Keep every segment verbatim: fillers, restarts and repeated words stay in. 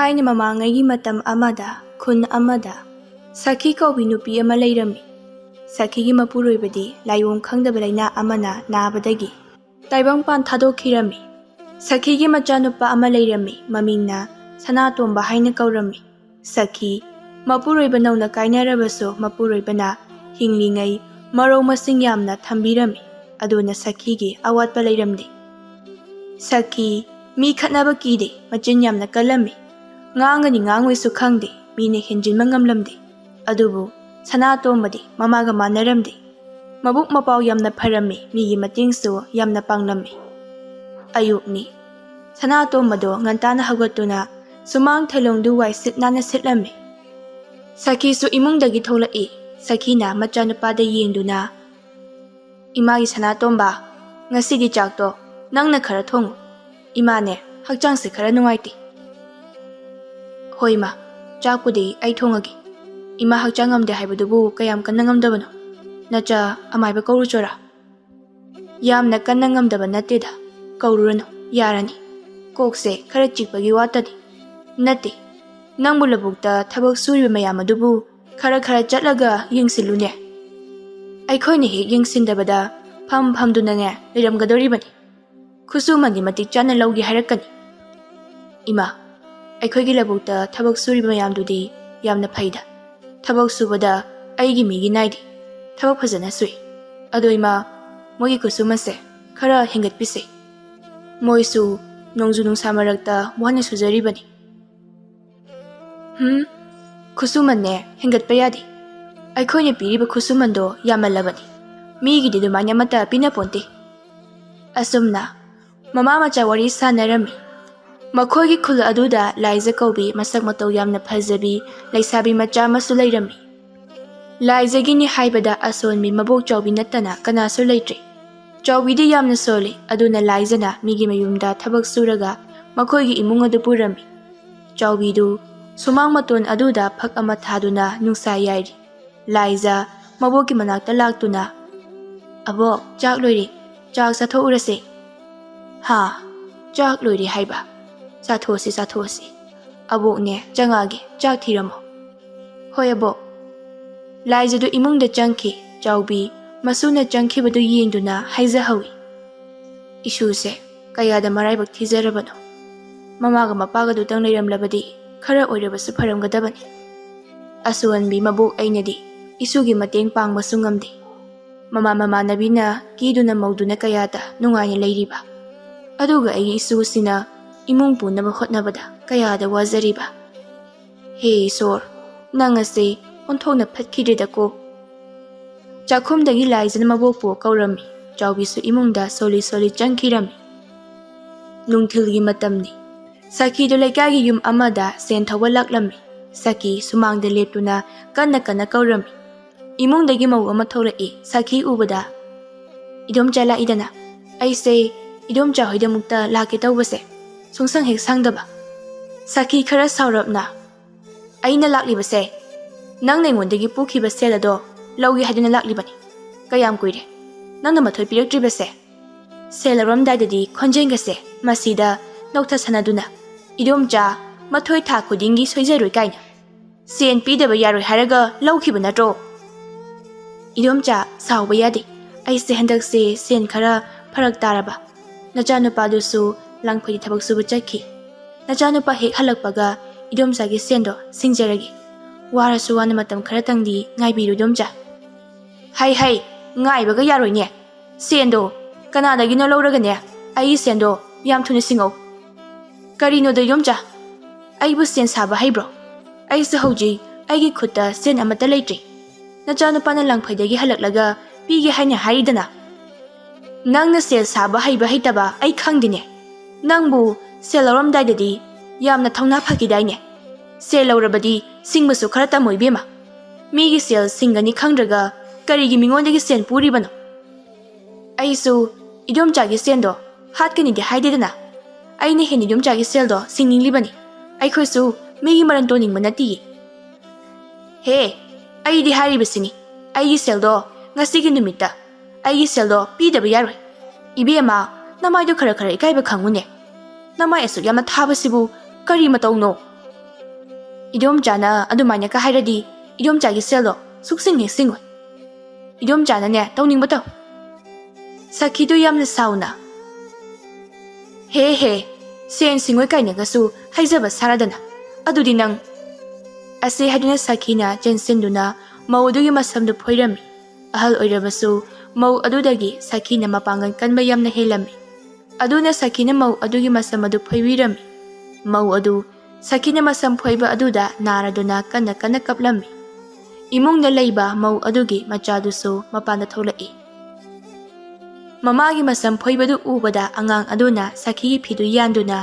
ꯊꯥꯏꯅ ꯃꯃꯥꯡꯉꯩꯒꯤ ꯃꯇꯝ ꯑꯃꯗ ꯈꯨꯟ ꯑꯃꯗ ꯁꯈꯤ ꯀꯧꯕꯤ ꯅꯨꯄꯤ ꯑꯃ ꯂꯩꯔꯝꯃꯤ꯫ ꯁꯈꯤꯒꯤ ꯃꯄꯨꯔꯣꯏꯕꯗꯤ ꯂꯥꯏꯑꯣꯡ ꯈꯪꯗꯕ ꯂꯥꯏꯅꯥ ꯑꯃꯅ ꯅꯥꯕꯗꯒꯤ ꯇꯥꯏꯕꯪꯄꯥꯟ ꯊꯥꯗꯣꯛꯈꯤꯔꯝꯃꯤ꯫ ꯁꯈꯤꯒꯤ ꯃꯆꯥꯅꯨꯄꯥ ꯑꯃ ꯂꯩꯔꯝꯃꯤ, ꯃꯃꯤꯡꯅ ꯁꯅꯥꯇꯣꯝꯕ ꯍꯥꯏꯅ ꯀꯧꯔꯝꯃꯤ꯫ ꯁꯈꯤ ꯃꯄꯨꯔꯣꯏꯕ ꯅꯧꯅ ꯀꯥꯏꯅꯔꯕꯁꯨ ꯃꯄꯨꯔꯣꯏꯕꯅ ꯍꯤꯡꯂꯤꯉꯩ ꯃꯔꯧ ꯃꯁꯤꯡ ꯌꯥꯝꯅ ꯊꯝꯕꯤꯔꯝꯃꯤ꯫ ꯑꯗꯨꯅ ꯁꯈꯤꯒꯤ ꯑꯋꯥꯠꯄ ꯂꯩꯔꯝꯗꯦ꯫ ꯁꯈꯤ ꯃꯤ ꯈꯠꯅꯕ ꯀꯤꯗꯦ, ꯃꯆꯤꯟ ꯌꯥꯝꯅ ꯀꯜꯂꯝꯃꯤ꯫ ꯉꯥꯡꯒꯅꯤ ꯉꯥꯡꯉꯣꯏꯁꯨ ꯈꯪꯗꯦ, ꯃꯤꯅ ꯍꯦꯟꯖꯤꯟꯕ ꯉꯝꯂꯝꯗꯦ꯫ ꯑꯗꯨꯕꯨ ꯁꯅꯥꯇꯣꯝꯕꯗꯤ ꯃꯃꯥꯒ ꯃꯥꯟꯅꯔꯝꯗꯦ꯫ ꯃꯕꯨꯛ ꯃꯄꯥꯎ ꯌꯥꯝꯅ ꯐꯔꯝꯃꯤ, ꯃꯤꯒꯤ ꯃꯇꯦꯡꯁꯨ ꯌꯥꯝꯅ ꯄꯥꯡꯂꯝꯃꯤ꯫ ꯑꯌꯨꯛꯅꯤ꯫ ꯁꯅꯥꯇꯣꯝꯕꯗꯣ ꯉꯟꯇꯥꯅ ꯍꯧꯒꯠꯇꯨꯅ ꯁꯨꯃꯥꯡ ꯊꯦꯂꯣꯡꯗꯨ ꯋꯥꯏ ꯁꯤꯠ ꯅꯥꯟꯅ ꯁꯤꯠꯂꯝꯃꯤ꯫ ꯁꯈꯤꯁꯨ ꯏꯃꯨꯡꯗꯒꯤ ꯊꯣꯛꯂꯛꯏ꯫ ꯁꯈꯤꯅ ꯃꯆꯥꯅꯨꯄꯥꯗ ꯌꯦꯡꯗꯨꯅ, "ꯏꯃꯥꯒꯤ ꯁꯅꯥꯇꯣꯝꯕ, ꯉꯁꯤꯒꯤ ꯆꯥꯛꯇꯣ ꯅꯪꯅ ꯈꯔ ꯊꯣꯡꯉꯨ꯫ ꯏꯃꯥꯅꯦ, ꯍꯛꯆꯥꯡꯁꯦ ꯈꯔ ꯅꯨꯡꯉꯥꯏꯇꯦ꯫" "ꯍꯣꯏ ꯏꯃꯥ, ꯆꯥꯛꯄꯨꯗꯤ ꯑꯩ ꯊꯣꯡꯉꯒꯦ꯫ ꯏꯃꯥ ꯍꯛꯆꯥꯡ ꯉꯝꯗꯦ ꯍꯥꯏꯕꯗꯨꯕꯨ ꯀꯌꯥꯝ ꯀꯟꯅ ꯉꯝꯗꯕꯅꯣ? ꯅꯆꯥ ꯑꯃꯥꯏꯕ ꯀꯧꯔꯨꯆꯣꯔꯥ?" "ꯌꯥꯝꯅ ꯀꯟꯅ ꯉꯝꯗꯕ ꯅꯠꯇꯦꯗ, ꯀꯧꯔꯨꯔꯅꯨ, ꯌꯥꯔꯅꯤ꯫ ꯀꯣꯛꯁꯦ ꯈꯔ ꯆꯤꯛꯄꯒꯤ ꯋꯥꯇꯅꯤ꯫ ꯅꯠꯇꯦ, ꯅꯪꯕꯨ ꯂꯧꯕꯨꯛꯇ ꯊꯕꯛ ꯁꯨꯔꯤꯕ ꯃꯌꯥꯝ ꯑꯗꯨꯕꯨ ꯈꯔ ꯈꯔ ꯆꯠꯂꯒ ꯌꯦꯡꯁꯤꯜꯂꯨꯅꯦ꯫ ꯑꯩꯈꯣꯏꯅ ꯍꯦꯛ ꯌꯦꯡꯁꯤꯟꯗꯕꯗ ꯐꯝ ꯐꯝꯗꯨꯅꯅꯦ ꯂꯩꯔꯝꯒꯗꯧꯔꯤꯕꯅꯤ꯫ ꯈꯨꯠꯁꯨꯃꯟꯗꯤ ꯃꯇꯤꯛ ꯆꯥꯅ ꯂꯧꯒꯦ ꯍꯥꯏꯔꯛꯀꯅꯤ꯫" "ꯏꯃꯥ, ꯑꯩꯈꯣꯏꯒꯤ ꯂꯧꯕꯨꯛꯇ ꯊꯕꯛ ꯁꯨꯔꯤꯕ ꯃꯌꯥꯝꯗꯨꯗꯤ ꯌꯥꯝꯅ ꯐꯩꯗ꯫ ꯊꯕꯛ ꯁꯨꯕꯗ ꯑꯩꯒꯤ ꯃꯤꯒꯤ ꯅꯥꯏꯗꯦ꯫ ꯊꯕꯛ ꯐꯖꯅ ꯁꯨꯏ꯫ ꯑꯗꯣ ꯏꯃꯥ, ꯃꯣꯏꯒꯤ ꯈꯨꯠꯁꯨꯃꯟꯁꯦ ꯈꯔ ꯍꯦꯟꯒꯠꯄꯤꯁꯦ꯫ ꯃꯣꯏꯁꯨ ꯅꯣꯡꯖꯨ ꯅꯨꯡꯁꯥ ꯃꯔꯛꯇ ꯋꯥꯅ ꯁꯨꯖꯔꯤꯕꯅꯤ꯫" "ꯍꯨꯝ, ꯈꯨꯠꯁꯨꯃꯟꯅꯦ ꯍꯦꯟꯒꯠꯄ ꯌꯥꯗꯦ꯫ ꯑꯩꯈꯣꯏꯅ ꯄꯤꯔꯤꯕ ꯈꯨꯠꯁꯨꯃꯟꯗꯣ ꯌꯥꯝꯃꯜꯂꯕꯅꯤ꯫ ꯃꯤꯒꯤꯗꯤ ꯑꯗꯨꯃꯥꯏꯅ ꯑꯃꯠꯇ ꯄꯤꯅ ꯄꯣꯟꯇꯦ꯫" ꯑꯁꯨꯝꯅ ꯃꯃꯥ ꯃꯆꯥ ꯋꯥꯔꯤ ꯁꯥꯟꯅꯔꯝꯃꯤ꯫ ꯃꯈꯣꯏꯒꯤ ꯈꯨꯜ ꯑꯗꯨꯗ ꯂꯥꯏꯖ ꯀꯧꯕꯤ ꯃꯁꯛ ꯃꯇꯧ ꯌꯥꯝꯅ ꯐꯖꯕꯤ ꯂꯩꯁꯥꯕꯤ ꯃꯆꯥ ꯑꯃꯁꯨ ꯂꯩꯔꯝꯃꯤ꯫ ꯂꯥꯏꯖꯒꯤꯅꯤ ꯍꯥꯏꯕꯗ ꯑꯁꯣꯟꯕꯤ ꯃꯕꯣꯛ ꯆꯥꯎꯕꯤ ꯅꯠꯇꯅ ꯀꯅꯥꯁꯨ ꯂꯩꯇ꯭ꯔꯦ꯫ ꯆꯥꯎꯕꯤꯗꯤ ꯌꯥꯝꯅ ꯁꯣꯜꯂꯤ, ꯑꯗꯨꯅ ꯂꯥꯏꯖꯅ ꯃꯤꯒꯤ ꯃꯌꯨꯝꯗ ꯊꯕꯛ ꯁꯨꯔꯒ ꯃꯈꯣꯏꯒꯤ ꯏꯃꯨꯡ ꯑꯗꯨ ꯄꯨꯔꯝꯃꯤ꯫ ꯆꯥꯎꯕꯤꯗꯨ ꯁꯨꯃꯥꯡ ꯃꯇꯣꯟ ꯑꯗꯨꯗ ꯐꯛ ꯑꯃ ꯊꯥꯗꯨꯅ ꯅꯨꯡꯁꯥ ꯌꯥꯏꯔꯤ꯫ ꯂꯥꯏꯖ ꯃꯕꯣꯛꯀꯤ ꯃꯅꯥꯛꯇ ꯂꯥꯛꯇꯨꯅ, "ꯑꯕꯣꯛ, ꯆꯥꯛ ꯂꯣꯏꯔꯦ, ꯆꯥꯛ ꯆꯥꯊꯣꯛꯎꯔꯁꯦ꯫" "ꯍꯥ? ꯆꯥꯛ ꯂꯣꯏꯔꯦ ꯍꯥꯏꯕ? ꯆꯥꯊꯣꯛꯑꯁꯤ, ꯆꯥꯊꯣꯛꯑꯁꯤ꯫ "ꯑꯕꯣꯛꯅꯦ, ꯆꯪꯉꯛꯑꯒꯦ, ꯆꯥꯛ ꯊꯤꯔꯝꯃꯣ꯫" "ꯍꯣꯏ ꯑꯕꯣꯛ꯫" ꯂꯥꯏꯖꯗꯨ ꯏꯃꯨꯡꯗ ꯆꯪꯈꯤ꯫ ꯆꯥꯎꯕꯤ ꯃꯁꯨꯅ ꯆꯪꯈꯤꯕꯗꯨ ꯌꯦꯡꯗꯨꯅ ꯍꯥꯏꯖꯍꯧꯏ, "ꯏꯁꯨꯁꯦ ꯀꯌꯥꯗ ꯃꯔꯥꯏꯕꯛ ꯊꯤꯖꯔꯕꯅꯣ꯫ ꯃꯃꯥꯒ ꯃꯄꯥꯒꯗꯨꯇꯪ ꯂꯩꯔꯝꯂꯕꯗꯤ ꯈꯔ ꯑꯣꯏꯔꯕꯁꯨ ꯐꯔꯝꯒꯗꯕꯅꯤ꯫ ꯑꯁꯨꯍꯟꯕꯤ ꯃꯕꯣꯛ ꯑꯩꯅꯗꯤ ꯏꯁꯨꯒꯤ ꯃꯇꯦꯡ ꯄꯥꯡꯕꯁꯨ ꯉꯝꯗꯦ꯫ ꯃꯃꯥ ꯃꯃꯥꯟꯅꯕꯤꯅ ꯀꯦꯗꯨꯅ ꯃꯧꯗꯨꯅ ꯀꯌꯥꯗ ꯅꯨꯡꯉꯥꯏꯅ ꯂꯩꯔꯤꯕ꯫ ꯑꯗꯨꯒ ꯑꯩꯒꯤ ꯏꯁꯨꯁꯤꯅ ꯏꯃꯨꯡ ꯄꯨꯅꯕ ꯍꯣꯠꯅꯕꯗ ꯀꯌꯥꯗ ꯋꯥꯖꯔꯤꯕ꯫ ꯍꯦ ꯏꯁꯣꯔ, ꯅꯪ ꯑꯁꯦ ꯑꯣꯟꯊꯣꯛꯅ ꯐꯠꯈꯤꯗ꯭ꯔꯦꯗꯀꯣ꯫" ꯆꯥꯛꯈꯨꯝꯗꯒꯤ ꯂꯥꯏꯖꯅ ꯃꯕꯣꯛꯄꯨ ꯀꯧꯔꯝꯃꯤ꯫ ꯆꯥꯎꯕꯤꯁꯨ ꯏꯃꯨꯡꯗ ꯁꯣꯜꯂꯤ ꯁꯣꯜꯂꯤ ꯆꯪꯈꯤꯔꯝꯃꯤ꯫ ꯅꯨꯡꯊꯤꯜꯒꯤ ꯃꯇꯝꯅꯤ꯫ ꯁꯈꯤꯗꯨ ꯂꯩꯀꯥꯏꯒꯤ ꯌꯨꯝ ꯑꯃꯗ ꯁꯦꯟ ꯊꯧꯕ ꯂꯥꯛꯂꯝꯃꯤ꯫ ꯁꯈꯤ ꯁꯨꯃꯥꯡꯗ ꯂꯦꯞꯇꯨꯅ ꯀꯟꯅ ꯀꯟꯅ ꯀꯧꯔꯝꯃꯤ꯫ ꯏꯃꯨꯡꯗꯒꯤ ꯃꯧ ꯑꯃ ꯊꯣꯛꯂꯛꯏ꯫ ꯁꯈꯤ ꯎꯕꯗ, "ꯏꯗꯣꯝꯆꯥ ꯂꯥꯛꯏꯗꯅ꯫ ꯑꯩꯁꯦ ꯏꯗꯣꯝꯆꯥ ꯍꯣꯏꯗ ꯑꯃꯨꯛꯇ ꯂꯥꯛꯀꯦ ꯇꯧꯕꯁꯦ ꯁꯨꯡꯁꯪ ꯍꯦꯛ ꯁꯪꯗꯕ꯫" ꯁꯈꯤ ꯈꯔ ꯁꯥꯎꯔꯞꯅ, "ꯑꯩꯅ ꯂꯥꯛꯂꯤꯕꯁꯦ ꯅꯪꯅ ꯑꯩꯉꯣꯟꯗꯒꯤ ꯄꯨꯈꯤꯕ ꯁꯦꯜ ꯑꯗꯣ ꯂꯧꯒꯦ ꯍꯥꯏꯗꯨꯅ ꯂꯥꯛꯂꯤꯕꯅꯤ꯫ ꯀꯌꯥꯝ ꯀꯨꯏꯔꯦ ꯅꯪꯅ ꯃꯊꯣꯏ ꯄꯤꯔꯛꯇ꯭ꯔꯤꯕꯁꯦ?" ꯁꯦꯜ ꯂꯧꯔꯝꯗꯥꯏꯗꯗꯤ ꯈꯣꯟꯖꯦꯜꯒꯁꯦ ꯃꯁꯤꯗ ꯅꯣꯛꯊ ꯁꯥꯟꯅꯗꯨꯅ, "ꯏꯗꯣꯝꯆꯥ, ꯃꯊꯣꯏ ꯊꯥ ꯈꯨꯗꯤꯡꯒꯤ ꯁꯣꯏꯖꯔꯣꯏ ꯀꯥꯏꯅ ꯁꯦꯟ ꯄꯤꯗꯕ ꯌꯥꯔꯣꯏ ꯍꯥꯏꯔꯒ ꯂꯧꯈꯤꯕ ꯅꯠꯇ꯭ꯔꯣ?" "ꯏꯗꯣꯝꯆꯥ, ꯁꯥꯎꯕ ꯌꯥꯗꯦ꯫ ꯑꯩꯁꯦ ꯍꯟꯗꯛꯁꯦ ꯁꯦꯟ ꯈꯔ ꯐꯔꯛ ꯇꯥꯔꯕ꯫ ꯅꯆꯥꯅꯨꯄꯥꯗꯨꯁꯨ ꯂꯥꯡꯐꯩꯗ ꯊꯕꯛ ꯁꯨꯕ ꯆꯠꯈꯤ꯫ ꯅꯆꯥꯅꯨꯄꯥ ꯍꯦꯛ ꯍꯜꯂꯛꯄꯒ ꯏꯗꯣꯝꯆꯥꯒꯤ ꯁꯦꯟꯗꯣ ꯁꯤꯡꯖꯔꯒꯦ꯫ ꯋꯥꯔꯁꯨ ꯋꯥꯅ ꯃꯇꯝ ꯈꯔꯇꯪꯗꯤ ꯉꯥꯏꯕꯤꯔꯨ ꯏꯗꯣꯝꯆꯥ꯫" "ꯍꯩ ꯍꯩ, ꯉꯥꯏꯕꯒ ꯌꯥꯔꯣꯏꯅꯦ꯫ ꯁꯦꯟꯗꯣ ꯀꯅꯥꯗꯒꯤꯅꯣ ꯂꯧꯔꯒꯅꯦ ꯑꯩꯒꯤ ꯁꯦꯟꯗꯣ ꯌꯥꯝ ꯊꯨꯅ ꯁꯤꯡꯉꯧ꯫" "ꯀꯔꯤꯅꯣꯗ ꯏꯗꯣꯝꯆꯥ, ꯑꯩꯕꯨ ꯁꯦꯟ ꯁꯥꯕ ꯍꯩꯕ꯭ꯔꯣ? ꯑꯩꯁꯨ ꯍꯧꯖꯤꯛ ꯑꯩꯒꯤ ꯈꯨꯠꯇ ꯁꯦꯟ ꯑꯃꯠꯇ ꯂꯩꯇ꯭ꯔꯤ꯫ ꯅꯆꯥꯅꯨꯄꯥꯅ ꯂꯪꯐꯩꯗꯒꯤ ꯍꯜꯂꯛꯂꯒ ꯄꯤꯒꯦ ꯍꯥꯏꯅ ꯍꯥꯏꯔꯤꯗꯅ꯫" "ꯅꯪꯅ ꯁꯦꯜ ꯁꯥꯕ ꯍꯩꯕ ꯍꯩꯇꯕ ꯑꯩ ꯈꯪꯗꯦꯅꯦ꯫ ꯅꯪꯕꯨ ꯁꯦꯜ ꯂꯧꯔꯝꯗꯥꯏꯗꯗꯤ ꯌꯥꯝꯅ ꯊꯧꯅꯥ ꯐꯈꯤꯗꯥꯏꯅꯦ꯫ ꯁꯦꯜ ꯂꯧꯔꯕꯗꯤ ꯁꯤꯡꯕꯁꯨ ꯈꯔ ꯇꯝꯃꯨ ꯏꯕꯦꯝꯃ꯫ ꯃꯤꯒꯤ ꯁꯦꯜ ꯁꯤꯡꯒꯅꯤ ꯈꯪꯗ꯭ꯔꯒ ꯀꯔꯤꯒꯤ ꯃꯤꯉꯣꯟꯗꯒꯤ ꯁꯦꯜ ꯄꯨꯔꯤꯕꯅꯣ?" "ꯑꯩꯁꯨ ꯏꯗꯣꯝꯆꯥꯒꯤ ꯁꯦꯜꯗꯣ ꯍꯥꯠꯀꯅꯤꯗꯤ ꯍꯥꯏꯗꯦꯗꯅ꯫ ꯑꯩꯅ ꯍꯦꯟꯅ ꯏꯗꯣꯝꯆꯥꯒꯤ ꯁꯦꯜꯗꯣ ꯁꯤꯡꯅꯤꯡꯂꯤꯕꯅꯤ꯫ ꯑꯩꯈꯣꯏꯁꯨ ꯃꯤꯒꯤ ꯃꯔꯟ ꯇꯣꯟꯅꯤꯡꯕ ꯅꯠꯇꯤꯌꯦ꯫" "ꯍꯦ, ꯑꯩꯗꯤ ꯍꯥꯏꯔꯤꯕꯁꯤꯅꯤ, ꯑꯩꯒꯤ ꯁꯦꯜꯗꯣ ꯉꯁꯤꯒꯤ ꯅꯨꯃꯤꯠꯇ ꯑꯩꯒꯤ ꯁꯦꯜꯗꯣ ꯄꯤꯗꯕ ꯌꯥꯔꯣꯏ꯫ ꯏꯕꯦꯝꯃ, ꯅꯃꯥꯏꯗꯣ ꯈꯔ ꯈꯔ ꯏꯀꯥꯏꯕ ꯈꯪꯉꯨꯅꯦ꯫ ꯅꯃꯥꯏ ꯑꯁꯨꯛ ꯌꯥꯝꯅ ꯊꯥꯕꯁꯤꯕꯨ ꯀꯔꯤ ꯃꯇꯧꯅꯣ? "ꯏꯗꯣꯝꯆꯥꯅ ꯑꯗꯨꯃꯥꯏꯅꯒ ꯍꯥꯏꯔꯗꯤ ꯏꯗꯣꯝꯆꯥꯒꯤ ꯁꯦꯜꯗꯣ ꯁꯨꯛꯁꯤꯡ ꯍꯦꯛ ꯁꯤꯡꯉꯣꯏ꯫ ꯏꯗꯣꯝꯆꯥꯅꯅꯦ ꯇꯧꯅꯤꯡꯕ ꯇꯧ꯫" ꯁꯈꯤꯗꯨ ꯌꯥꯝꯅ ꯁꯥꯎꯅ, "ꯍꯦ ꯍꯦ, ꯁꯦꯟ ꯁꯤꯡꯉꯣꯏ ꯀꯥꯏꯅꯒꯁꯨ ꯍꯥꯏꯖꯕ ꯁꯥꯔꯗꯅ꯫ ꯑꯗꯨꯗꯤ ꯅꯪ," ꯑꯁꯤ ꯍꯥꯏꯗꯨꯅ ꯁꯈꯤꯅ ꯆꯦꯟꯁꯤꯟꯗꯨꯅ ꯃꯧ ꯑꯗꯨꯒꯤ ꯃꯁꯝꯗꯨ ꯐꯣꯏꯔꯝꯃꯤ꯫ ꯑꯍꯜ ꯑꯣꯏꯔꯕꯁꯨ ꯃꯧ ꯑꯗꯨꯗꯒꯤ ꯁꯈꯤꯅ ꯃꯄꯥꯡꯒꯜ ꯀꯟꯕ ꯌꯥꯝꯅ ꯍꯦꯜꯂꯝꯃꯤ꯫ ꯑꯗꯨꯅ ꯁꯈꯤꯅ ꯃꯧ ꯑꯗꯨꯒꯤ ꯃꯁꯝ ꯑꯗꯨ ꯐꯣꯏꯕꯤꯔꯝꯃꯤ꯫ ꯃꯧ ꯑꯗꯨ ꯁꯈꯤꯅ ꯃꯁꯝ ꯐꯣꯏꯕ ꯑꯗꯨꯗ ꯅꯥꯔꯗꯨꯅ ꯀꯟꯅ ꯀꯟꯅ ꯀꯞꯂꯝꯃꯤ꯫ ꯏꯃꯨꯡꯗ ꯂꯩꯕ ꯃꯧ ꯑꯗꯨꯒꯤ ꯃꯆꯥꯗꯨꯁꯨ ꯃꯄꯥꯟꯗ ꯊꯣꯛꯂꯛꯏ꯫ ꯃꯃꯥꯒꯤ ꯃꯁꯝ ꯐꯣꯏꯕꯗꯨ ꯎꯕꯗ ꯑꯉꯥꯡ ꯑꯗꯨꯅ ꯁꯈꯤꯒꯤ ꯐꯤꯗꯨ ꯌꯥꯟꯗꯨꯅ,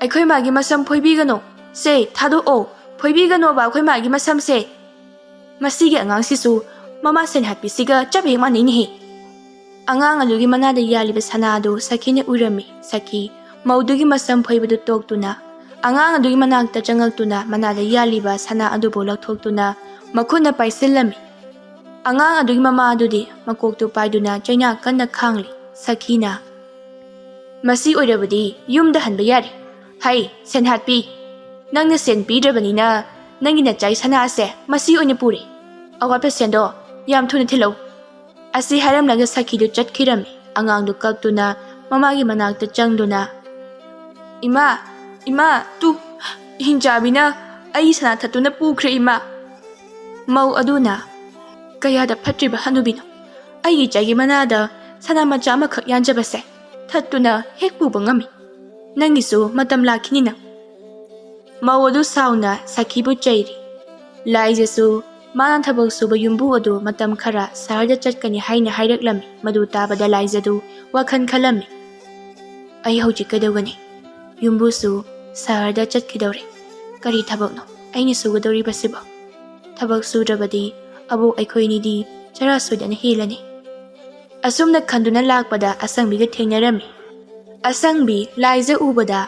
"ꯑꯩꯈꯣꯏ ꯃꯥꯒꯤ ꯃꯁꯝ ꯐꯣꯏꯕꯤꯒꯅꯣ꯫ ꯁꯦ, ꯊꯥꯗꯣꯛꯑꯣ꯫ ꯐꯣꯏꯕꯤꯒꯅꯣꯕ ꯑꯩꯈꯣꯏ ꯃꯥꯒꯤ ꯃꯁꯝꯁꯦ꯫ ꯃꯁꯤꯒꯤ ꯑꯉꯥꯡꯁꯤꯁꯨ ꯃꯃꯥ ꯁꯦꯟꯍꯥꯠꯄꯤꯁꯤꯒ ꯆꯞ ꯍꯦꯛ ꯃꯥꯟꯅꯩꯅꯦꯍꯦ꯫" ꯑꯉꯥꯡ ꯑꯗꯨꯒꯤ ꯃꯅꯥꯗ ꯌꯥꯜꯂꯤꯕ ꯁꯅꯥ ꯑꯗꯨ ꯁꯈꯤꯅ ꯎꯔꯝꯃꯤ꯫ ꯁꯈꯤ ꯃꯧꯗꯨꯒꯤ ꯃꯁꯝ ꯐꯣꯏꯕꯗꯨ ꯇꯣꯛꯇꯨꯅ ꯑꯉꯥꯡ ꯑꯗꯨꯒꯤ ꯃꯅꯥꯛꯇ ꯆꯪꯉꯛꯇꯨꯅ ꯃꯅꯥꯗ ꯌꯥꯜꯂꯤꯕ ꯁꯅꯥ ꯑꯗꯨꯕꯨ ꯂꯧꯊꯣꯛꯇꯨꯅ ꯃꯈꯨꯠꯅ ꯄꯥꯏꯁꯤꯜꯂꯝꯃꯤ꯫ ꯑꯉꯥꯡ ꯑꯗꯨꯒꯤ ꯃꯃꯥ ꯑꯗꯨꯗꯤ ꯃꯀꯣꯛꯇꯨ ꯄꯥꯏꯗꯨꯅ ꯆꯩꯅꯥ ꯀꯟꯅ ꯈꯥꯡꯂꯤ꯫ ꯁꯈꯤꯅ, "ꯃꯁꯤ ꯑꯣꯏꯔꯕꯗꯤ ꯌꯨꯝꯗ ꯍꯟꯕ ꯌꯥꯔꯦ꯫ ꯍꯩ, ꯁꯦꯟꯍꯥꯠꯄꯤ, ꯅꯪꯅ ꯁꯦꯟ ꯄꯤꯗ꯭ꯔꯕꯅꯤꯅ ꯅꯪꯒꯤ ꯅꯆꯥꯏ ꯁꯅꯥ ꯑꯁꯦ ꯃꯁꯤ ꯑꯣꯏꯅ ꯄꯨꯔꯦ꯫ ꯑꯋꯥꯠꯄ ꯁꯦꯟꯗꯣ ꯌꯥꯝ ꯊꯨꯅ ꯊꯤꯜꯂꯛꯎ꯫" ꯑꯁꯤ ꯍꯥꯏꯔꯝꯂꯒ ꯁꯈꯤꯗꯨ ꯆꯠꯈꯤꯔꯝꯃꯤ꯫ ꯑꯉꯥꯡꯗꯨ ꯀꯞꯇꯨꯅ ꯃꯃꯥꯒꯤ ꯃꯅꯥꯛꯇ ꯆꯪꯗꯨꯅ, "ꯏꯃꯥ, ꯏꯃꯥ, ꯇꯨ, ꯍꯤꯡꯆꯥꯕꯤꯅ ꯑꯩ ꯁꯅꯥ ꯊꯠꯇꯨꯅ ꯄꯨꯈ꯭ꯔꯦ, ꯏꯃꯥ꯫" ꯃꯧ ꯑꯗꯨꯅ, "ꯀꯌꯥꯗ ꯐꯠꯇ꯭ꯔꯤꯕ ꯍꯅꯨꯕꯤꯅꯣ! ꯑꯩꯒꯤ ꯏꯆꯥꯒꯤ ꯃꯅꯥꯗ ꯁꯅꯥ ꯃꯆꯥ ꯑꯃꯈꯛ ꯌꯥꯟꯖꯕꯁꯦ ꯊꯠꯇꯨꯅ ꯍꯦꯛ ꯄꯨꯕ ꯉꯝꯃꯤ꯫ ꯅꯪꯒꯤꯁꯨ ꯃꯇꯝ ꯂꯥꯛꯈꯤꯅꯤ ꯅꯪ꯫" ꯃꯧ ꯑꯗꯨ ꯁꯥꯎꯅ ꯁꯈꯤꯕꯨ ꯆꯩꯔꯤ꯫ ꯂꯥꯏꯖꯁꯨ ꯃꯥꯅ ꯊꯕꯛ ꯁꯨꯕ ꯌꯨꯝꯕꯨ ꯑꯗꯨ ꯃꯇꯝ ꯈꯔ ꯁꯍꯔꯗ ꯆꯠꯀꯅꯤ ꯍꯥꯏꯅ ꯍꯥꯏꯔꯛꯂꯝꯃꯤ꯫ ꯃꯗꯨ ꯇꯥꯕꯗ ꯂꯥꯏꯖꯗꯨ ꯋꯥꯈꯜ ꯈꯜꯂꯝꯃꯤ꯫ "ꯑꯩ ꯍꯧꯖꯤꯛ ꯀꯩꯗꯧꯒꯅꯤ? ꯌꯨꯝꯕꯨꯁꯨ ꯁꯍꯔꯗ ꯆꯠꯈꯤꯗꯧꯔꯦ꯫ ꯀꯔꯤ ꯊꯕꯛꯅꯣ ꯑꯩꯅ ꯁꯨꯒꯗꯧꯔꯤꯕꯁꯤꯕꯣ? ꯊꯕꯛ ꯁꯨꯗ꯭ꯔꯕꯗꯤ ꯑꯕꯣꯛ ꯑꯩꯈꯣꯏꯅꯤꯗꯤ ꯆꯔꯥ ꯁꯣꯏꯗꯅ ꯍꯦꯜꯂꯅꯤ꯫" ꯑꯁꯨꯝꯅ ꯈꯟꯗꯨꯅ ꯂꯥꯛꯄꯗ ꯑꯁꯪꯕꯤꯒ ꯊꯦꯡꯅꯔꯝꯃꯤ꯫ ꯑꯁꯪꯕꯤ ꯂꯥꯏꯖ ꯎꯕꯗ,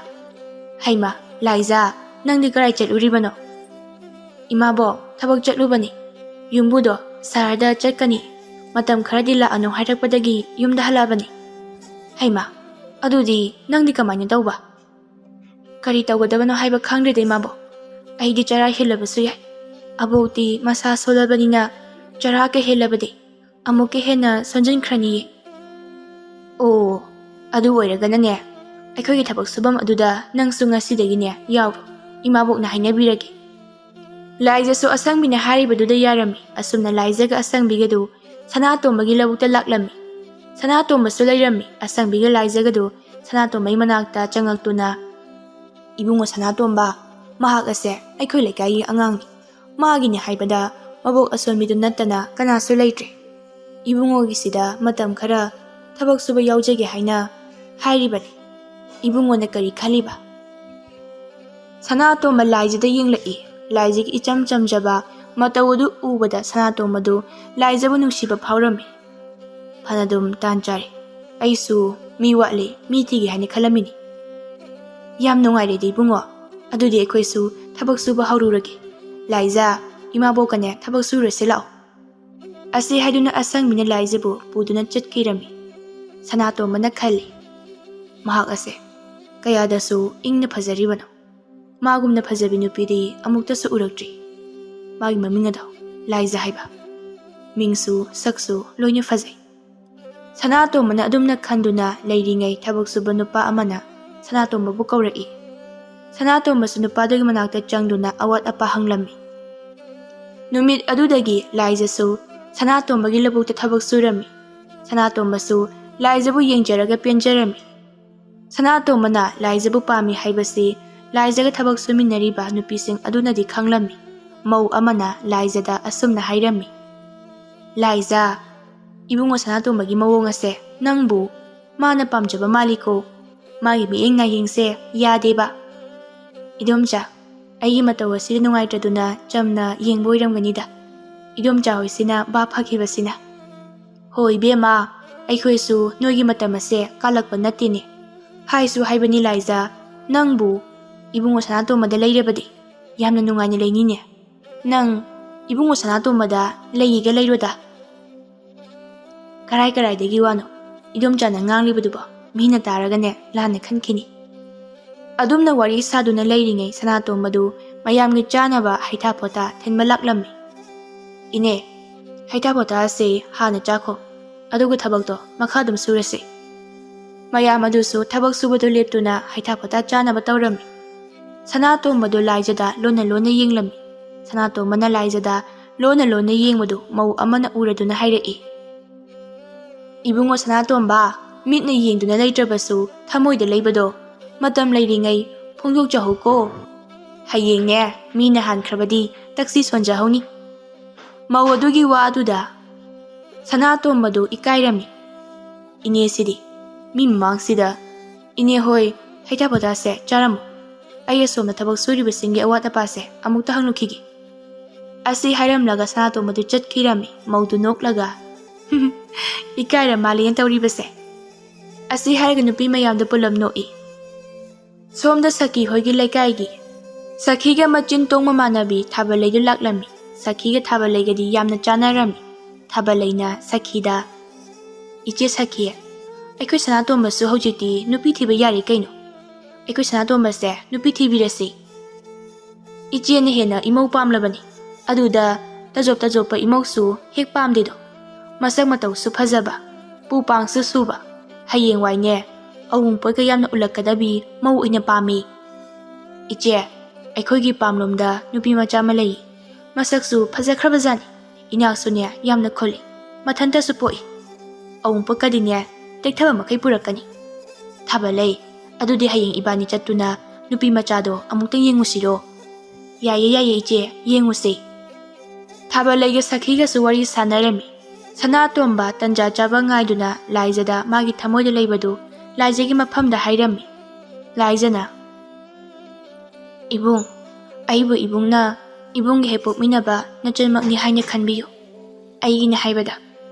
"ꯍꯩꯃꯥ, ꯂꯥꯏꯖ, ꯅꯪꯗꯤ ꯀꯔꯥꯏ ꯆꯠꯂꯨꯔꯤꯕꯅꯣ?" "ꯏꯃꯥꯕꯣꯛ, ꯊꯕꯛ ꯆꯠꯂꯨꯕꯅꯤ꯫ ꯌꯨꯝꯕꯨꯗꯣ ꯁꯍꯔꯗ ꯆꯠꯀꯅꯤ, ꯃꯇꯝ ꯈꯔꯗꯤ ꯂꯥꯛꯑꯅꯨ ꯍꯥꯏꯔꯛꯄꯗꯒꯤ ꯌꯨꯝꯗ ꯍꯜꯂꯛꯑꯕꯅꯤ꯫" "ꯍꯩꯃꯥ, ꯑꯗꯨꯗꯤ ꯅꯪꯗꯤ ꯀꯃꯥꯏꯅ ꯇꯧꯕ?" "ꯀꯔꯤ ꯇꯧꯒꯗꯕꯅꯣ ꯍꯥꯏꯕ ꯈꯪꯗ꯭ꯔꯦꯗ, ꯏꯃꯥꯕꯣꯛ꯫ ꯑꯩꯗꯤ ꯆꯔꯥ ꯍꯦꯜꯂꯕꯁꯨ ꯌꯥꯏ꯫ ꯑꯕꯣꯛꯇꯤ ꯃꯁꯥ ꯁꯣꯜꯂꯕꯅꯤꯅ ꯆꯔꯥ ꯀ ꯍꯦꯜꯂꯕꯗꯤ ꯑꯃꯨꯛꯀ ꯍꯦꯟꯅ ꯁꯣꯟꯖꯤꯟꯈ꯭ꯔꯅꯤꯌꯦ꯫ ꯑꯣ, ꯑꯗꯨ ꯑꯣꯏꯔꯒꯅꯅꯦ, ꯑꯩꯈꯣꯏꯒꯤ ꯊꯕꯛ ꯁꯨꯐꯝ ꯑꯗꯨꯗ ꯅꯪꯁꯨ ꯉꯁꯤꯗꯒꯤꯅꯦ ꯌꯥꯎꯔꯣ꯫ ꯏꯃꯥꯕꯣꯛꯅ ꯍꯥꯏꯅꯕꯤꯔꯒꯦ꯫ ꯂꯥꯏꯖꯁꯨ ꯑꯁꯪꯕꯤꯅ ꯍꯥꯏꯔꯤꯕꯗꯨꯗ ꯌꯥꯔꯝꯃꯤ꯫ ꯑꯁꯨꯝꯅ ꯂꯥꯏꯖꯒ ꯑꯁꯪꯕꯤꯒꯗꯨ ꯁꯅꯥꯇꯣꯝꯕꯒꯤ ꯂꯧꯕꯨꯛꯇ ꯂꯥꯛꯂꯝꯃꯤ꯫ ꯁꯅꯥꯇꯣꯝꯕꯁꯨ ꯂꯩꯔꯝꯃꯤ꯫ ꯑꯁꯪꯕꯤꯒ ꯂꯥꯏꯖꯒꯗꯨ ꯁꯅꯥꯇꯣꯝꯕꯒꯤ ꯃꯅꯥꯛꯇ ꯆꯪꯉꯛꯇꯨꯅ, "ꯏꯕꯨꯡꯉꯣ ꯁꯅꯥꯇꯣꯝꯕ, ꯃꯍꯥꯛ ꯑꯁꯦ ꯑꯩꯈꯣꯏ ꯂꯩꯀꯥꯏꯒꯤ ꯑꯉꯥꯡꯅꯤ꯫ ꯃꯥꯒꯤꯅꯤ ꯍꯥꯏꯕꯗ ꯃꯕꯣꯛ ꯑꯁꯣꯟꯕꯤꯗꯨ ꯅꯠꯇꯅ ꯀꯅꯥꯁꯨ ꯂꯩꯇ꯭ꯔꯦ꯫ ꯏꯕꯨꯡꯉꯣꯒꯤꯁꯤꯗ ꯃꯇꯝ ꯈꯔ ꯊꯕꯛ ꯁꯨꯕ ꯌꯥꯎꯖꯒꯦ ꯍꯥꯏꯅ ꯍꯥꯏꯔꯤꯕꯅꯤ꯫ ꯏꯕꯨꯡꯉꯣꯅ ꯀꯔꯤ ꯈꯜꯂꯤꯕ?" ꯁꯅꯥꯇꯣꯝꯕ ꯂꯥꯏꯖꯗ ꯌꯦꯡꯂꯛꯏ꯫ ꯂꯥꯏꯖꯒꯤ ꯏꯆꯝ ꯆꯝꯖꯕ ꯃꯇꯧ ꯑꯗꯨ ꯎꯕꯗ ꯁꯅꯥꯇꯣꯝꯕꯗꯨ ꯂꯥꯏꯖꯕꯨ ꯅꯨꯡꯁꯤꯕ ꯐꯥꯎꯔꯝꯃꯤ꯫ "ꯐꯅꯗꯨꯝ ꯇꯥꯟ ꯆꯥꯔꯦ꯫ ꯑꯩꯁꯨ ꯃꯤ ꯋꯥꯠꯂꯤ, ꯃꯤ ꯊꯤꯒꯦ ꯍꯥꯏꯅ ꯈꯜꯂꯝꯃꯤꯅꯤ꯫ ꯌꯥꯝ ꯅꯨꯡꯉꯥꯏꯔꯦꯗꯤ ꯏꯕꯨꯡꯉꯣ꯫ ꯑꯗꯨꯗꯤ ꯑꯩꯈꯣꯏꯁꯨ ꯊꯕꯛ ꯁꯨꯕ ꯍꯧꯔꯨꯔꯒꯦ꯫ ꯂꯥꯏꯖ, ꯏꯃꯥꯕꯣꯛꯀꯅꯦ ꯊꯕꯛ ꯁꯨꯔꯁꯦ ꯂꯥꯛꯑꯣ꯫" ꯑꯁꯤ ꯍꯥꯏꯗꯨꯅ ꯑꯁꯪꯕꯤꯅ ꯂꯥꯏꯖꯕꯨ ꯄꯨꯗꯨꯅ ꯆꯠꯈꯤꯔꯝꯃꯤ꯫ ꯁꯅꯥꯇꯣꯝꯕꯅ ꯈꯜꯂꯤ, "ꯃꯍꯥꯛ ꯑꯁꯦ ꯀꯌꯥꯗꯁꯨ ꯏꯪꯅ ꯐꯖꯔꯤꯕꯅꯣ꯫ ꯃꯥꯒꯨꯝꯅ ꯐꯖꯕꯤ ꯅꯨꯄꯤꯗꯤ ꯑꯃꯨꯛꯇꯁꯨ ꯎꯔꯛꯇ꯭ꯔꯤ꯫ ꯃꯥꯒꯤ ꯃꯃꯤꯡ ꯑꯗꯣ ꯂꯥꯏꯖ ꯍꯥꯏꯕ꯫ ꯃꯤꯡꯁꯨ ꯁꯛꯁꯨ ꯂꯣꯏꯅ ꯐꯖꯩ꯫" ꯁꯅꯥꯇꯣꯝꯕꯅ ꯑꯗꯨꯝꯅ ꯈꯟꯗꯨꯅ ꯂꯩꯔꯤꯉꯩ ꯊꯕꯛ ꯁꯨꯕ ꯅꯨꯄꯥ ꯑꯃꯅ ꯁꯅꯥꯇꯣꯝꯕꯕꯨ ꯀꯧꯔꯛꯏ꯫ ꯁꯅꯥꯇꯣꯝꯕꯁꯨ ꯅꯨꯄꯥꯗꯨꯒꯤ ꯃꯅꯥꯛꯇ ꯆꯪꯗꯨꯅ ꯑꯋꯥꯠ ꯑꯄꯥ ꯍꯪꯂꯝꯃꯤ꯫ ꯅꯨꯃꯤꯠ ꯑꯗꯨꯗꯒꯤ ꯂꯥꯏꯖꯁꯨ ꯁꯅꯥꯇꯣꯝꯕꯒꯤ ꯂꯧꯕꯨꯛꯇ ꯊꯕꯛ ꯁꯨꯔꯝꯃꯤ꯫ ꯁꯅꯥꯇꯣꯝꯕꯁꯨ ꯂꯥꯏꯖꯕꯨ ꯌꯦꯡꯖꯔꯒ ꯄꯦꯟꯖꯔꯝꯃꯤ꯫ ꯁꯅꯥꯇꯣꯝꯕꯅ ꯂꯥꯏꯖꯕꯨ ꯄꯥꯝꯃꯤ ꯍꯥꯏꯕꯁꯤ ꯂꯥꯏꯖꯒ ꯊꯕꯛ ꯁꯨꯃꯤꯟꯅꯔꯤꯕ ꯅꯨꯄꯤꯁꯤꯡ ꯑꯗꯨꯅꯗꯤ ꯈꯪꯂꯝꯃꯤ꯫ ꯃꯧ ꯑꯃꯅ ꯂꯥꯏꯖꯗ ꯑꯁꯨꯝꯅ ꯍꯥꯏꯔꯝꯃꯤ, "ꯂꯥꯏꯖ, ꯏꯕꯨꯡꯉꯣ ꯁꯅꯥꯇꯣꯝꯕꯒꯤ ꯃꯑꯣꯡ ꯑꯁꯦ ꯅꯪꯕꯨ ꯃꯥꯅ ꯄꯥꯝꯖꯕ ꯃꯥꯜꯂꯤꯀꯣ꯫ ꯃꯥꯒꯤ ꯃꯤꯠꯌꯦꯡ ꯅꯥꯌꯦꯡꯁꯦ ꯌꯥꯗꯦꯕ꯫ ꯏꯗꯣꯝꯆꯥ, ꯑꯩꯒꯤ ꯃꯇꯧ ꯑꯁꯤꯗ ꯅꯨꯡꯉꯥꯏꯇ꯭ꯔꯗꯨꯅ ꯆꯝꯅ ꯌꯦꯡꯕ ꯑꯣꯏꯔꯝꯒꯅꯤꯗ꯫ ꯏꯗꯣꯝꯆꯥ ꯍꯣꯏꯁꯤꯅ ꯚꯥꯞ ꯐꯈꯤꯕꯁꯤꯅ꯫" "ꯍꯣ ꯏꯕꯦꯝꯃ, ꯑꯩꯈꯣꯏꯁꯨ ꯅꯣꯏꯒꯤ ꯃꯇꯝ ꯑꯁꯦ ꯀꯥꯜꯂꯛꯄ ꯅꯠꯇꯦꯅꯦ꯫ ꯍꯥꯏꯁꯨ ꯍꯥꯏꯕꯅꯤ ꯂꯥꯏꯖ, ꯅꯪꯕꯨ ꯏꯕꯨꯡꯉꯣ ꯁꯅꯥꯇꯣꯝꯕꯗ ꯂꯩꯔꯕꯗꯤ ꯌꯥꯝꯅ ꯅꯨꯡꯉꯥꯏꯅ ꯂꯩꯅꯤꯅꯦ꯫ ꯅꯪ ꯏꯕꯨꯡꯉꯣ ꯁꯅꯥꯇꯣꯝꯕꯗ ꯂꯩꯒꯦꯒ ꯂꯩꯔꯣꯗ꯫" "ꯀꯔꯥꯏ ꯀꯔꯥꯏꯗꯒꯤ ꯋꯥꯅꯣ? ꯏꯗꯣꯝꯆꯥꯅ ꯉꯥꯡꯂꯤꯕꯗꯨꯕꯣ ꯃꯤꯅ ꯇꯥꯔꯒꯅꯦ ꯂꯥꯟꯅ ꯈꯟꯈꯤꯅꯤ꯫" ꯑꯗꯨꯝꯅ ꯋꯥꯔꯤ ꯁꯥꯗꯨꯅ ꯂꯩꯔꯤꯉꯩ ꯁꯅꯥꯇꯣꯝꯕꯗꯨ ꯃꯌꯥꯝꯒꯤ ꯆꯥꯅꯕ ꯍꯩꯊꯥ ꯄꯣꯊꯥ ꯊꯤꯟꯕ ꯂꯥꯛꯂꯝꯃꯤ꯫ "ꯏꯅꯦ, ꯍꯩꯊꯥ ꯄꯣꯊꯥ ꯑꯁꯤ ꯍꯥꯟꯅ ꯆꯥꯈꯣ, ꯑꯗꯨꯒ ꯊꯕꯛꯇꯣ ꯃꯈꯥ ꯑꯗꯨꯝ ꯁꯨꯔꯁꯤ꯫" ꯃꯌꯥꯝ ꯑꯗꯨꯁꯨ ꯊꯕꯛ ꯁꯨꯕꯗꯨ ꯂꯦꯞꯇꯨꯅ ꯍꯩꯊꯥ ꯄꯣꯊꯥ ꯆꯥꯅꯕ ꯇꯧꯔꯝꯃꯤ꯫ ꯁꯅꯥꯇꯣꯝꯕꯗꯨ ꯂꯥꯏꯖꯗ ꯂꯣꯟꯅ ꯂꯣꯟꯅ ꯌꯦꯡꯂꯝꯃꯤ꯫ ꯁꯅꯥꯇꯣꯝꯕꯅ ꯂꯥꯏꯖꯗ ꯂꯣꯟꯅ ꯂꯣꯟꯅ ꯌꯦꯡꯕꯗꯨ ꯃꯧ ꯑꯃꯅ ꯎꯔꯗꯨꯅ ꯍꯥꯏꯔꯛꯏ, "ꯏꯕꯨꯡꯉꯣ ꯁꯅꯥꯇꯣꯝꯕ, ꯃꯤꯠꯅ ꯌꯦꯡꯗꯨꯅ ꯂꯩꯇ꯭ꯔꯕꯁꯨ ꯊꯃꯣꯏꯗ ꯂꯩꯕꯗꯣ ꯃꯇꯝ ꯂꯩꯔꯤꯉꯩ ꯐꯣꯡꯗꯣꯛꯆꯍꯧꯀꯣ꯫ ꯍꯌꯦꯡꯅꯦ ꯃꯤꯅ ꯍꯥꯟꯈ꯭ꯔꯕꯗꯤ ꯇꯛꯁꯤ ꯁꯣꯟꯖꯍꯧꯅꯤ꯫" ꯃꯧ ꯑꯗꯨꯒꯤ ꯋꯥ ꯑꯗꯨꯗ ꯁꯅꯥꯇꯣꯝꯕꯗꯨ ꯏꯀꯥꯏꯔꯝꯃꯤ꯫ "ꯏꯅꯦꯁꯤꯗꯤ ꯃꯤ ꯃꯃꯥꯡꯁꯤꯗ꯫ ꯏꯅꯦ ꯍꯣꯏ, ꯍꯩꯊꯥ ꯄꯣꯊꯥꯁꯦ ꯆꯥꯔꯝꯃꯨ꯫ ꯑꯩ ꯑꯁꯣꯝꯗ ꯊꯕꯛ ꯁꯨꯔꯤꯕꯁꯤꯡꯒꯤ ꯑꯋꯥꯠ ꯑꯄꯥꯁꯦ ꯑꯃꯨꯛꯇ ꯍꯪꯂꯨꯈꯤꯒꯦ꯫" ꯑꯁꯤ ꯍꯥꯏꯔꯝꯂꯒ ꯁꯅꯥꯇꯣꯝꯕꯗꯨ ꯆꯠꯈꯤꯔꯝꯃꯤ꯫ ꯃꯧꯗꯨ ꯅꯣꯛꯂꯒ, "ꯏꯀꯥꯏꯔ ꯃꯥꯜꯂꯦꯅ ꯇꯧꯔꯤꯕꯁꯦ꯫" ꯑꯁꯤ ꯍꯥꯏꯔꯒ ꯅꯨꯄꯤ ꯃꯌꯥꯝꯗꯨ ꯄꯨꯂꯞ ꯅꯣꯛꯏ꯫ ꯁꯣꯝꯗ ꯁꯈꯤ ꯍꯣꯏꯒꯤ ꯂꯩꯀꯥꯏꯒꯤ ꯁꯈꯤꯒ ꯃꯆꯤꯟ ꯇꯣꯡ ꯃꯃꯥꯟꯅꯕꯤ ꯊꯥꯕꯂꯩꯗꯨ ꯂꯥꯛꯂꯝꯃꯤ꯫ ꯁꯈꯤꯒ ꯊꯥꯕꯂꯩꯒꯗꯤ ꯌꯥꯝꯅ ꯆꯥꯟꯅꯔꯝꯃꯤ꯫ ꯊꯥꯕꯂꯩꯅ ꯁꯈꯤꯗ, "ꯏꯆꯦ ꯁꯈꯤ, ꯑꯩꯈꯣꯏ ꯁꯅꯥꯇꯣꯝꯕꯁꯨ ꯍꯧꯖꯤꯛꯇꯤ ꯅꯨꯄꯤ ꯊꯤꯕ ꯌꯥꯔꯦ ꯀꯩꯅꯣ꯫ ꯑꯩꯈꯣꯏ ꯁꯅꯥꯇꯣꯝꯕꯁꯦ ꯅꯨꯄꯤ ꯊꯤꯕꯤꯔꯁꯤ꯫ ꯏꯆꯦꯅ ꯍꯦꯟꯅ ꯏꯃꯧ ꯄꯥꯝꯂꯕꯅꯤ꯫ ꯑꯗꯨꯗ ꯇꯖꯣꯞ ꯇꯖꯣꯞꯄ ꯏꯃꯧꯁꯨ ꯍꯦꯛ ꯄꯥꯝꯗꯦꯗꯣ꯫ ꯃꯁꯛ ꯃꯇꯧꯁꯨ ꯐꯖꯕ, ꯄꯨ ꯄꯥꯡꯁꯨ ꯁꯨꯕ, ꯍꯌꯦꯡꯋꯥꯏꯅꯦ ꯑꯋꯨꯡꯄꯣꯠꯀ ꯌꯥꯝꯅ ꯎꯠꯂꯛꯀꯗꯕꯤ ꯃꯧ ꯑꯣꯏꯅ ꯄꯥꯝꯃꯤ꯫ ꯏꯆꯦ, ꯑꯩꯈꯣꯏꯒꯤ ꯄꯥꯝꯂꯣꯝꯗ ꯅꯨꯄꯤ ꯃꯆꯥ ꯑꯃ ꯂꯩ꯫ ꯃꯁꯛꯁꯨ ꯐꯖꯈ꯭ꯔꯕꯖꯥꯠꯅꯤ꯫ ꯏꯅꯥꯛꯁꯨꯅꯦ ꯌꯥꯝꯅ ꯈꯨꯜꯂꯤ꯫ ꯃꯊꯟꯇꯁꯨ ꯄꯣꯛꯏ꯫ ꯑꯋꯨꯡꯄꯣꯠꯀꯗꯤꯅꯦ ꯇꯦꯛꯊꯕ ꯃꯈꯩ ꯄꯨꯔꯛꯀꯅꯤ꯫" "ꯊꯥꯕꯂꯩ, ꯑꯗꯨꯗꯤ ꯍꯌꯦꯡ ꯏꯕꯥꯅꯤ ꯆꯠꯇꯨꯅ ꯅꯨꯄꯤ ꯃꯆꯥꯗꯣ ꯑꯃꯨꯛꯇꯪ ꯌꯦꯡꯉꯨꯁꯤꯔꯣ?" "ꯌꯥꯏꯌꯦ, ꯌꯥꯏꯌꯦ ꯏꯆꯦ, ꯌꯦꯡꯉꯨꯁꯦ꯫" ꯊꯥꯕꯂꯩꯒ ꯁꯈꯤꯒꯁꯨ ꯋꯥꯔꯤ ꯁꯥꯟꯅꯔꯝꯃꯤ꯫ ꯁꯅꯥꯇꯣꯝꯕ ꯇꯟꯖꯥ ꯆꯥꯕ ꯉꯥꯏꯗꯨꯅ ꯂꯥꯏꯖꯗ ꯃꯥꯒꯤ ꯊꯃꯣꯏꯗ ꯂꯩꯕꯗꯨ ꯂꯥꯏꯖꯒꯤ ꯃꯐꯝꯗ ꯍꯥꯏꯔꯝꯃꯤ꯫ ꯂꯥꯏꯖꯅ, "ꯏꯕꯨꯡ, ꯑꯩꯕꯨ ꯏꯕꯨꯡꯅ ꯏꯕꯨꯡꯒ ꯍꯦꯛ ꯄꯣꯛꯃꯤꯟꯅꯕ ꯅꯆꯟꯃꯛꯅꯤ ꯍꯥꯏꯅ ꯈꯟꯕꯤꯌꯨ꯫ ꯑꯩꯒꯤꯅꯤ ꯍꯥꯏꯕꯗ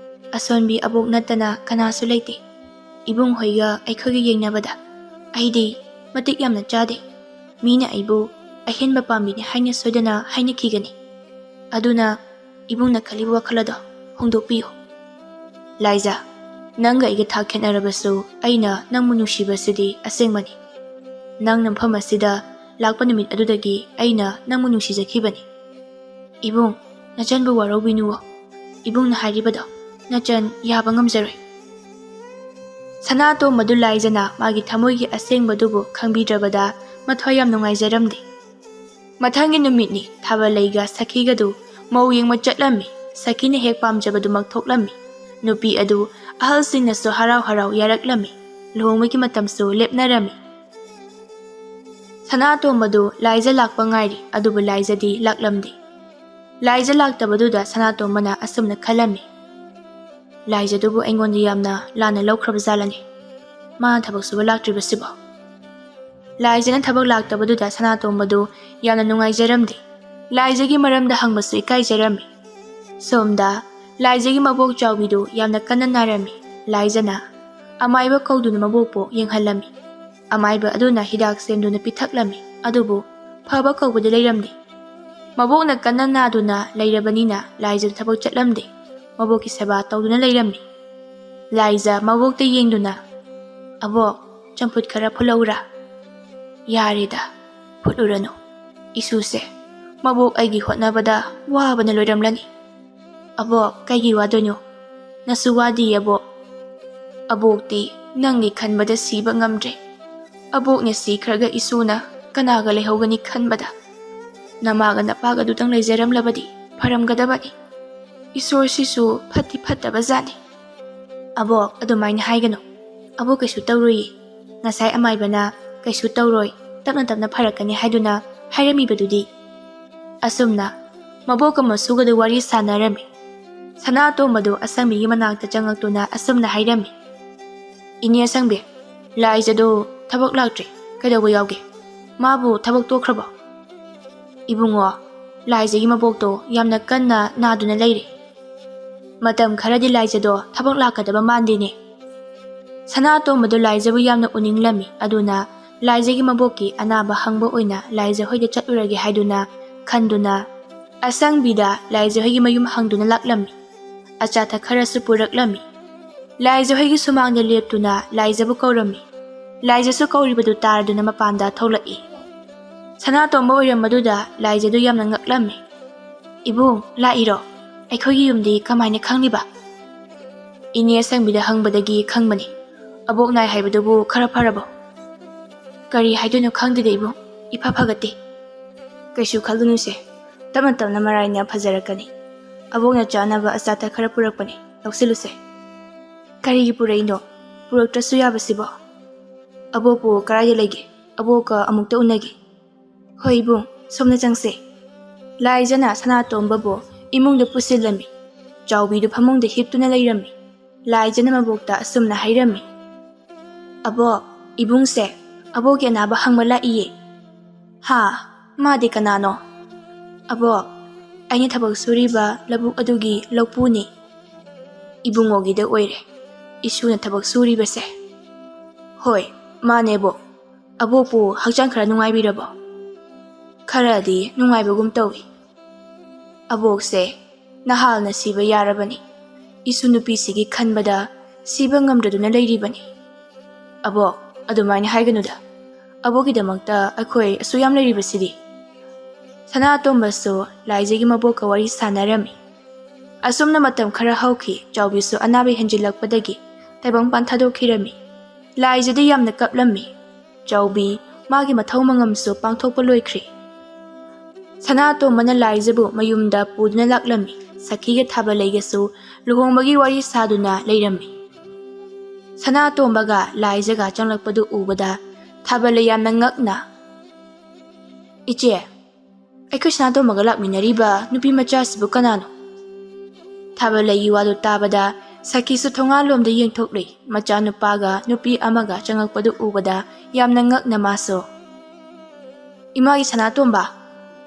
ꯑꯁꯣꯟꯕꯤ ꯑꯕꯣꯛ ꯅꯠꯇꯅ ꯀꯅꯥꯁꯨ ꯂꯩꯇꯦ꯫ ꯏꯕꯨꯡ ꯍꯣꯏꯒ ꯑꯩꯈꯣꯏꯒ ꯌꯦꯡꯅꯕꯗ ꯑꯩꯗꯤ ꯃꯇꯤꯛ ꯌꯥꯝꯅ ꯆꯥꯗꯦ꯫ ꯃꯤꯅ ꯑꯩꯕꯨ ꯑꯍꯦꯟꯕ ꯄꯥꯝꯕꯤꯅꯤ ꯍꯥꯏꯅ ꯁꯣꯏꯗꯅ ꯍꯥꯏꯅꯈꯤꯒꯅꯤ꯫ ꯑꯗꯨꯅ ꯏꯕꯨꯡꯅ ꯈꯜꯂꯤꯕ ꯋꯥꯈꯜ ꯑꯗꯣ ꯍꯣꯡꯗꯣꯛꯄꯤꯌꯨ꯫" "ꯂꯥꯏꯖ, ꯅꯪꯒ ꯑꯩꯒ ꯊꯥꯛ ꯈꯦꯠꯅꯔꯕꯁꯨ ꯑꯩꯅ ꯅꯪꯕꯨ ꯅꯨꯡꯁꯤꯕꯁꯤꯗꯤ ꯑꯁꯦꯡꯕꯅꯤ꯫ ꯅꯪꯅ ꯃꯐꯝ ꯑꯁꯤꯗ ꯂꯥꯛꯄ ꯅꯨꯃꯤꯠ ꯑꯗꯨꯗꯒꯤ ꯑꯩꯅ ꯅꯪꯕꯨ ꯅꯨꯡꯁꯤꯖꯈꯤꯕꯅꯤ꯫ ꯏꯕꯨꯡ, ꯅꯆꯟꯕꯨ ꯋꯥꯔꯧꯕꯤꯅꯨꯋꯣ꯫ ꯏꯕꯨꯡꯅ ꯍꯥꯏꯔꯤꯕꯗꯣ ꯅꯆꯟ ꯌꯥꯕ ꯉꯝꯖꯔꯣꯏ꯫ ꯁꯅꯥꯇꯣꯝꯕꯗꯨ ꯂꯥꯏꯖꯅ ꯃꯥꯒꯤ ꯊꯃꯣꯏꯒꯤ ꯑꯁꯦꯡꯕꯗꯨꯕꯨ ꯈꯪꯕꯤꯗ꯭ꯔꯕꯗ ꯃꯊ꯭ꯋꯥꯏ ꯌꯥꯝ ꯅꯨꯡꯉꯥꯏꯖꯔꯝꯗꯦ꯫ ꯃꯊꯪꯒꯤ ꯅꯨꯃꯤꯠꯅꯤ, ꯊꯥꯕꯜꯂꯩꯒ ꯁꯈꯤꯒꯗꯨ ꯃꯧ ꯌꯦꯡꯕ ꯆꯠꯂꯝꯃꯤ꯫ ꯁꯈꯤꯅ ꯍꯦꯛ ꯄꯥꯝꯖꯕꯗꯨꯃꯛ ꯊꯣꯛꯂꯝꯃꯤ꯫ ꯅꯨꯄꯤ ꯑꯗꯨ ꯑꯍꯜꯁꯤꯡꯅꯁꯨ ꯍꯔꯥꯎ ꯍꯔꯥꯎ ꯌꯥꯔꯛꯂꯝꯃꯤ꯫ ꯂꯨꯍꯣꯡꯕꯒꯤ ꯃꯇꯝꯁꯨ ꯂꯦꯞꯅꯔꯝꯃꯤ꯫ ꯁꯅꯥꯇꯣꯝꯕꯗꯨ ꯂꯥꯏꯖ ꯂꯥꯛꯄ ꯉꯥꯏꯔꯤ, ꯑꯗꯨꯕꯨ ꯂꯥꯏꯖꯗꯤ ꯂꯥꯛꯂꯝꯗꯦ꯫ ꯂꯥꯏꯖ ꯂꯥꯛꯇꯕꯗꯨꯗ ꯁꯅꯥꯇꯣꯝꯕꯅ ꯑꯁꯨꯝꯅ ꯈꯜꯂꯝꯃꯤ, "ꯂꯥꯏꯖꯗꯨꯕꯨ ꯑꯩꯉꯣꯟꯗ ꯌꯥꯝꯅ ꯂꯥꯟꯅ ꯂꯧꯈ꯭ꯔꯕ ꯖꯥꯠꯂꯅꯤ, ꯃꯥꯅ ꯊꯕꯛ ꯁꯨꯕ ꯂꯥꯛꯇ꯭ꯔꯤꯕꯁꯤꯕꯣ?" ꯂꯥꯏꯖꯅ ꯊꯕꯛ ꯂꯥꯛꯇꯕꯗꯨꯗ ꯁꯅꯥꯇꯣꯝꯕꯗꯨ ꯌꯥꯝꯅ ꯅꯨꯡꯉꯥꯏꯖꯔꯝꯗꯦ꯫ ꯂꯥꯏꯖꯒꯤ ꯃꯔꯝꯗ ꯍꯪꯕꯁꯨ ꯏꯀꯥꯏꯖꯔꯝꯃꯤ꯫ ꯁꯣꯝꯗ ꯂꯥꯏꯖꯒꯤ ꯃꯕꯣꯛ ꯆꯥꯎꯕꯤꯗꯨ ꯌꯥꯝꯅ ꯀꯟꯅ ꯅꯥꯔꯝꯃꯤ꯫ ꯂꯥꯏꯖꯅ ꯑꯃꯥꯏꯕ ꯀꯧꯗꯨꯅ ꯃꯕꯣꯛꯄꯨ ꯌꯦꯡꯍꯜꯂꯝꯃꯤ꯫ ꯑꯃꯥꯏꯕ ꯑꯗꯨꯅ ꯍꯤꯗꯥꯛ ꯁꯦꯝꯗꯨꯅ ꯄꯤꯊꯛꯂꯝꯃꯤ, ꯑꯗꯨꯕꯨ ꯐꯕ ꯀꯧꯕꯗꯤ ꯂꯩꯔꯝꯗꯦ꯫ ꯃꯕꯣꯛꯅ ꯀꯟꯅ ꯅꯥꯗꯨꯅ ꯂꯩꯔꯕꯅꯤꯅ ꯂꯥꯏꯖ ꯊꯕꯛ ꯆꯠꯂꯝꯗꯦ꯫ ꯃꯕꯣꯛꯀꯤ ꯁꯦꯕꯥ ꯇꯧꯗꯨꯅ ꯂꯩꯔꯝꯃꯤ꯫ ꯂꯥꯏꯖ ꯃꯕꯣꯛꯇ ꯌꯦꯡꯗꯨꯅ, "ꯑꯕꯣꯛ, ꯆꯝꯐꯨꯠ ꯈꯔ ꯐꯨꯠꯂꯛꯎꯔꯥ?" "ꯌꯥꯔꯦꯗ, ꯐꯨꯠꯂꯨꯔꯅꯨ꯫ ꯏꯁꯨꯁꯦ ꯃꯕꯣꯛ ꯑꯩꯒꯤ ꯍꯣꯠꯅꯕꯗ ꯋꯥꯕꯅ ꯂꯣꯏꯔꯝꯂꯅꯤ꯫" "ꯑꯕꯣꯛ, ꯀꯩꯒꯤ ꯋꯥꯗꯣꯏꯅꯣ? ꯅꯁꯨ ꯋꯥꯗꯤꯌꯦ, ꯑꯕꯣꯛ꯫ ꯑꯕꯣꯛꯇꯤ ꯅꯪꯒꯤ ꯈꯟꯕꯗ ꯁꯤꯕ ꯉꯝꯗ꯭ꯔꯦ꯫ ꯑꯕꯣꯛꯅ ꯁꯤꯈ꯭ꯔꯒ ꯏꯁꯨꯅ ꯀꯅꯥꯒ ꯂꯩꯍꯧꯒꯅꯤ ꯈꯟꯕꯗ꯫ ꯅꯃꯥꯒ ꯅꯄꯥꯒꯗꯨꯇꯪ ꯂꯩꯖꯔꯝꯂꯕꯗꯤ ꯐꯔꯝꯒꯗꯕꯅꯤ꯫ ꯏꯁꯣꯔꯁꯤꯁꯨ ꯐꯠꯇꯤ ꯐꯠꯇꯕ ꯖꯥꯠꯅꯤ꯫" "ꯑꯕꯣꯛ, ꯑꯗꯨꯃꯥꯏꯅ ꯍꯥꯏꯒꯅꯨ꯫ ꯑꯕꯣꯛ ꯀꯩꯁꯨ ꯇꯧꯔꯣꯏꯌꯦ꯫ ꯉꯁꯥꯏ ꯑꯃꯥꯏꯕꯅ ꯀꯩꯁꯨ ꯇꯧꯔꯣꯏ, ꯇꯞꯅ ꯇꯞꯅ ꯐꯔꯛꯀꯅꯤ ꯍꯥꯏꯗꯨꯅ ꯍꯥꯏꯔꯝꯃꯤꯕꯗꯨꯗꯤ꯫" ꯑꯁꯨꯝꯅ ꯃꯕꯣꯛꯀ ꯃꯁꯨꯒꯗꯨ ꯋꯥꯔꯤ ꯁꯥꯟꯅꯔꯝꯃꯤ꯫ ꯁꯅꯥꯇꯣꯝꯕꯗꯨ ꯑꯁꯪꯕꯤꯒꯤ ꯃꯅꯥꯛꯇ ꯆꯪꯉꯛꯇꯨꯅ ꯑꯁꯨꯝꯅ ꯍꯥꯏꯔꯝꯃꯤ, "ꯏꯅꯦ ꯑꯁꯪꯕꯤ, ꯂꯥꯏꯖꯗꯣ ꯊꯕꯛ ꯂꯥꯛꯇ꯭ꯔꯦ꯫ ꯀꯩꯗꯧꯕ ꯌꯥꯎꯒꯦ? ꯃꯥꯕꯨ ꯊꯕꯛ ꯇꯣꯛꯈ꯭ꯔꯕꯣ?" "ꯏꯕꯨꯡꯉꯣ, ꯂꯥꯏꯖꯒꯤ ꯃꯕꯣꯛꯇꯣ ꯌꯥꯝꯅ ꯀꯟꯅ ꯅꯥꯗꯨꯅ ꯂꯩꯔꯦ꯫ ꯃꯇꯝ ꯈꯔꯗꯤ ꯂꯥꯏꯖꯗꯣ ꯊꯕꯛ ꯂꯥꯛꯀꯗꯕ ꯃꯥꯟꯗꯦꯅꯦ꯫" ꯁꯅꯥꯇꯣꯝꯕꯗꯨ ꯂꯥꯏꯖꯕꯨ ꯌꯥꯝꯅ ꯎꯅꯤꯡꯂꯝꯃꯤ꯫ ꯑꯗꯨꯅ ꯂꯥꯏꯖꯒꯤ ꯃꯕꯣꯛꯀꯤ ꯑꯅꯥꯕ ꯍꯪꯕ ꯑꯣꯏꯅ ꯂꯥꯏꯖ ꯍꯣꯏꯗ ꯆꯠꯂꯨꯔꯒꯦ ꯍꯥꯏꯗꯨꯅ ꯈꯟꯗꯨꯅ ꯑꯁꯪꯕꯤꯗ ꯂꯥꯏꯖ ꯍꯣꯏꯒꯤ ꯃꯌꯨꯝ ꯍꯪꯗꯨꯅ ꯂꯥꯛꯂꯝꯃꯤ꯫ ꯑꯆꯥ ꯑꯊꯛ ꯈꯔꯁꯨ ꯄꯨꯔꯛꯂꯝꯃꯤ꯫ ꯂꯥꯏꯖ ꯍꯣꯏꯒꯤ ꯁꯨꯃꯥꯡꯗ ꯂꯦꯞꯇꯨꯅ ꯂꯥꯏꯖꯕꯨ ꯀꯧꯔꯝꯃꯤ꯫ ꯂꯥꯏꯖꯁꯨ ꯀꯧꯔꯤꯕꯗꯨ ꯇꯥꯔꯗꯨꯅ ꯃꯄꯥꯟꯗ ꯊꯣꯛꯂꯛꯏ꯫ ꯁꯅꯥꯇꯣꯝꯕ ꯑꯣꯏꯔꯝꯕꯗꯨꯗ ꯂꯥꯏꯖꯗꯨ ꯌꯥꯝꯅ ꯉꯛꯂꯝꯃꯤ꯫ "ꯏꯕꯨꯡ, ꯂꯥꯛꯏꯔꯣ? ꯑꯩꯈꯣꯏꯒꯤ ꯌꯨꯝꯗꯤ ꯀꯃꯥꯏꯅ ꯈꯪꯂꯤꯕ?" "ꯏꯅꯦ ꯑꯁꯪꯕꯤꯗ ꯍꯪꯕꯗꯒꯤ ꯈꯪꯕꯅꯤ꯫ ꯑꯕꯣꯛ ꯅꯥꯏ ꯍꯥꯏꯕꯗꯨꯕꯨ ꯈꯔ ꯐꯔꯕꯣ?" "ꯀꯔꯤ ꯍꯥꯏꯗꯣꯏꯅꯣ ꯈꯪꯗꯦꯗ ꯏꯕꯨꯡ, ꯏꯐ ꯐꯒꯠꯇꯦ꯫" "ꯀꯩꯁꯨ ꯈꯜꯂꯨꯅꯨꯁꯦ, ꯇꯞꯅ ꯇꯞꯅ ꯃꯔꯥꯏꯅ ꯐꯖꯔꯛꯀꯅꯤ꯫ ꯑꯕꯣꯛꯅ ꯆꯥꯅꯕ ꯑꯆꯥ ꯑꯊꯛ ꯈꯔ ꯄꯨꯔꯛꯄꯅꯤ, ꯂꯧꯁꯤꯜꯂꯨꯁꯦ꯫" "ꯀꯔꯤꯒꯤ ꯄꯨꯔꯛꯏꯅꯣ? ꯄꯨꯔꯛꯇ꯭ꯔꯁꯨ ꯌꯥꯕꯁꯤꯕꯣ?" "ꯑꯕꯣꯛꯄꯨ ꯀꯔꯥꯏꯗ ꯂꯩꯒꯦ? ꯑꯕꯣꯛꯀ ꯑꯃꯨꯛꯇ ꯎꯅꯒꯦ꯫" "ꯍꯣꯏ ꯏꯕꯨꯡ, ꯁꯣꯝꯅ ꯆꯪꯁꯦ꯫" ꯂꯥꯏꯖꯅ ꯁꯅꯥꯇꯣꯝꯕꯕꯨ ꯏꯃꯨꯡꯗ ꯄꯨꯁꯤꯜꯂꯝꯃꯤ꯫ ꯆꯥꯎꯕꯤꯗꯨ ꯐꯃꯨꯡꯗ ꯍꯤꯞꯇꯨꯅ ꯂꯩꯔꯝꯃꯤ꯫ ꯂꯥꯏꯖꯅ ꯃꯕꯣꯛꯇ ꯑꯁꯨꯝꯅ ꯍꯥꯏꯔꯝꯃꯤ, "ꯑꯕꯣꯛ, ꯏꯕꯨꯡꯁꯦ ꯑꯕꯣꯛꯀꯤ ꯑꯅꯥꯕ ꯍꯪꯕ ꯂꯥꯛꯏꯌꯦ꯫" "ꯍꯥ? ꯃꯥꯗꯤ ꯀꯅꯥꯅꯣ?" "ꯑꯕꯣꯛ, ꯑꯩꯅ ꯊꯕꯛ ꯁꯨꯔꯤꯕ ꯂꯧꯕꯨꯛ ꯑꯗꯨꯒꯤ ꯂꯧꯄꯨꯅꯤ꯫" "ꯏꯕꯨꯡꯉꯣꯒꯤꯗ ꯑꯣꯏꯔꯦ ꯏꯁꯨꯅ ꯊꯕꯛ ꯁꯨꯔꯤꯕꯁꯦ꯫" "ꯍꯣꯏ, ꯃꯥꯅꯦꯕꯣ꯫ ꯑꯕꯣꯛꯄꯨ ꯍꯛꯆꯥꯡ ꯈꯔ ꯅꯨꯡꯉꯥꯏꯕꯤꯔꯕꯣ?" "ꯈꯔꯗꯤ ꯅꯨꯡꯉꯥꯏꯕꯒꯨꯝ ꯇꯧꯏ꯫" "ꯑꯕꯣꯛꯁꯦ ꯅꯍꯥꯜꯅ ꯁꯤꯕ ꯌꯥꯔꯕꯅꯤ꯫ ꯏꯁꯨ ꯅꯨꯄꯤꯁꯤꯒꯤ ꯈꯟꯕꯗ ꯁꯤꯕ ꯉꯝꯗ꯭ꯔꯗꯨꯅ ꯂꯩꯔꯤꯕꯅꯤ꯫" "ꯑꯕꯣꯛ, ꯑꯗꯨꯃꯥꯏꯅ ꯍꯥꯏꯒꯅꯨꯗ꯫ ꯑꯕꯣꯛꯀꯤꯗꯃꯛꯇ ꯑꯩꯈꯣꯏ ꯑꯁꯨꯛ ꯌꯥꯝ ꯂꯩꯔꯤꯕꯁꯤꯗꯤ꯫" ꯁꯅꯥꯇꯣꯝꯕꯁꯨ ꯂꯥꯏꯖꯒꯤ ꯃꯕꯣꯛꯀ ꯋꯥꯔꯤ ꯁꯥꯟꯅꯔꯝꯃꯤ꯫ ꯑꯁꯨꯝꯅ ꯃꯇꯝ ꯈꯔ ꯍꯧꯈꯤ꯫ ꯆꯥꯎꯕꯤꯁꯨ ꯑꯅꯥꯕ ꯍꯦꯟꯖꯤꯜꯂꯛꯄꯗꯒꯤ ꯇꯥꯏꯕꯪꯄꯥꯟ ꯊꯥꯗꯣꯛꯈꯤꯔꯝꯃꯤ꯫ ꯂꯥꯏꯖꯗꯤ ꯌꯥꯝꯅ ꯀꯞꯂꯝꯃꯤ꯫ ꯆꯥꯎꯕꯤ ꯃꯥꯒꯤ ꯃꯊꯧ ꯃꯉꯝꯁꯨ ꯄꯥꯡꯊꯣꯛꯄ ꯂꯣꯏꯈ꯭ꯔꯦ꯫ ꯁꯅꯥꯇꯣꯝꯕꯅ ꯂꯥꯏꯖꯕꯨ ꯃꯌꯨꯝꯗ ꯄꯨꯗꯨꯅ ꯂꯥꯛꯂꯝꯃꯤ꯫ ꯁꯈꯤꯒ ꯊꯥꯕꯂꯩꯒꯁꯨ ꯂꯨꯍꯣꯡꯕꯒꯤ ꯋꯥꯔꯤ ꯁꯥꯗꯨꯅ ꯂꯩꯔꯝꯃꯤ꯫ ꯁꯅꯥꯇꯣꯝꯕꯒ ꯂꯥꯏꯖꯒ ꯆꯪꯂꯛꯄꯗꯨ ꯎꯕꯗ ꯊꯥꯕꯂꯩ ꯌꯥꯝꯅ ꯉꯛꯅ, "ꯏꯆꯦ, ꯑꯩꯈꯣꯏ ꯁꯅꯥꯇꯣꯝꯕꯒ ꯂꯥꯛꯃꯤꯟꯅꯔꯤꯕ ꯅꯨꯄꯤ ꯃꯆꯥꯁꯤꯕꯨ ꯀꯅꯥꯅꯣ?" ꯊꯥꯕꯂꯩꯒꯤ ꯋꯥꯗꯨ ꯇꯥꯕꯗ ꯁꯈꯤꯁꯨ ꯊꯣꯡꯒꯥꯜꯂꯣꯝꯗ ꯌꯦꯡꯊꯣꯛꯂꯨꯏ꯫ ꯃꯆꯥꯅꯨꯄꯥꯒ ꯅꯨꯄꯤ ꯑꯃꯒ ꯆꯪꯉꯛꯄꯗꯨ ꯎꯕꯗ ꯌꯥꯝꯅ ꯉꯛꯅ ꯃꯥꯁꯨ, "ꯏꯃꯥꯒꯤ ꯁꯅꯥꯇꯣꯝꯕ,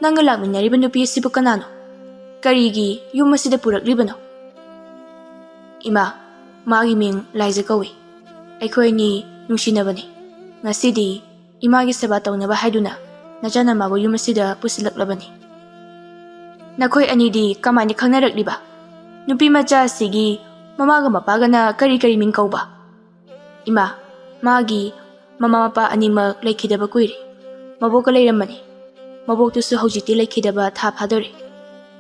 ꯅꯪꯒ ꯂꯥꯛꯃꯤꯟꯅꯔꯤꯕ ꯅꯨꯄꯤ ꯑꯁꯤꯕꯨ ꯀꯅꯥꯅꯣ? ꯀꯔꯤꯒꯤ ꯌꯨꯝ ꯑꯁꯤꯗ ꯄꯨꯔꯛꯂꯤꯕꯅꯣ?" "ꯏꯃꯥ, ꯃꯥꯒꯤ ꯃꯤꯡ ꯂꯥꯏꯖ ꯀꯧꯏ꯫ ꯑꯩꯈꯣꯏ ꯑꯅꯤ ꯅꯨꯡꯁꯤꯅꯕꯅꯤ꯫ ꯉꯁꯤꯗꯤ ꯏꯃꯥꯒꯤ ꯁꯦꯕꯥ ꯇꯧꯅꯕ ꯍꯥꯏꯗꯨꯅ ꯅꯆꯥꯅ ꯃꯥꯕꯨ ꯌꯨꯝ ꯑꯁꯤꯗ ꯄꯨꯁꯤꯜꯂꯛꯂꯕꯅꯤ꯫" "ꯅꯈꯣꯏ ꯑꯅꯤꯗꯤ ꯀꯃꯥꯏꯅ ꯈꯪꯅꯔꯛꯂꯤꯕ? ꯅꯨꯄꯤ ꯃꯆꯥ ꯑꯁꯤꯒꯤ ꯃꯃꯥꯒ ꯃꯄꯥꯒꯅ ꯀꯔꯤ ꯀꯔꯤ ꯃꯤꯡ ꯀꯧꯕ?" "ꯏꯃꯥ, ꯃꯥꯒꯤ ꯃꯃꯥ ꯃꯄꯥ ꯑꯅꯤꯃꯛ ꯂꯩꯈꯤꯗꯕ ꯀꯨꯏꯔꯦ꯫ ꯃꯕꯣꯛꯀ ꯂꯩꯔꯝꯕꯅꯤ꯫ ꯃꯕꯣꯛꯇꯨꯁꯨ ꯍꯧꯖꯤꯛꯇꯤ ꯂꯩꯈꯤꯗꯕ ꯊꯥ ꯐꯥꯗꯣꯔꯦ꯫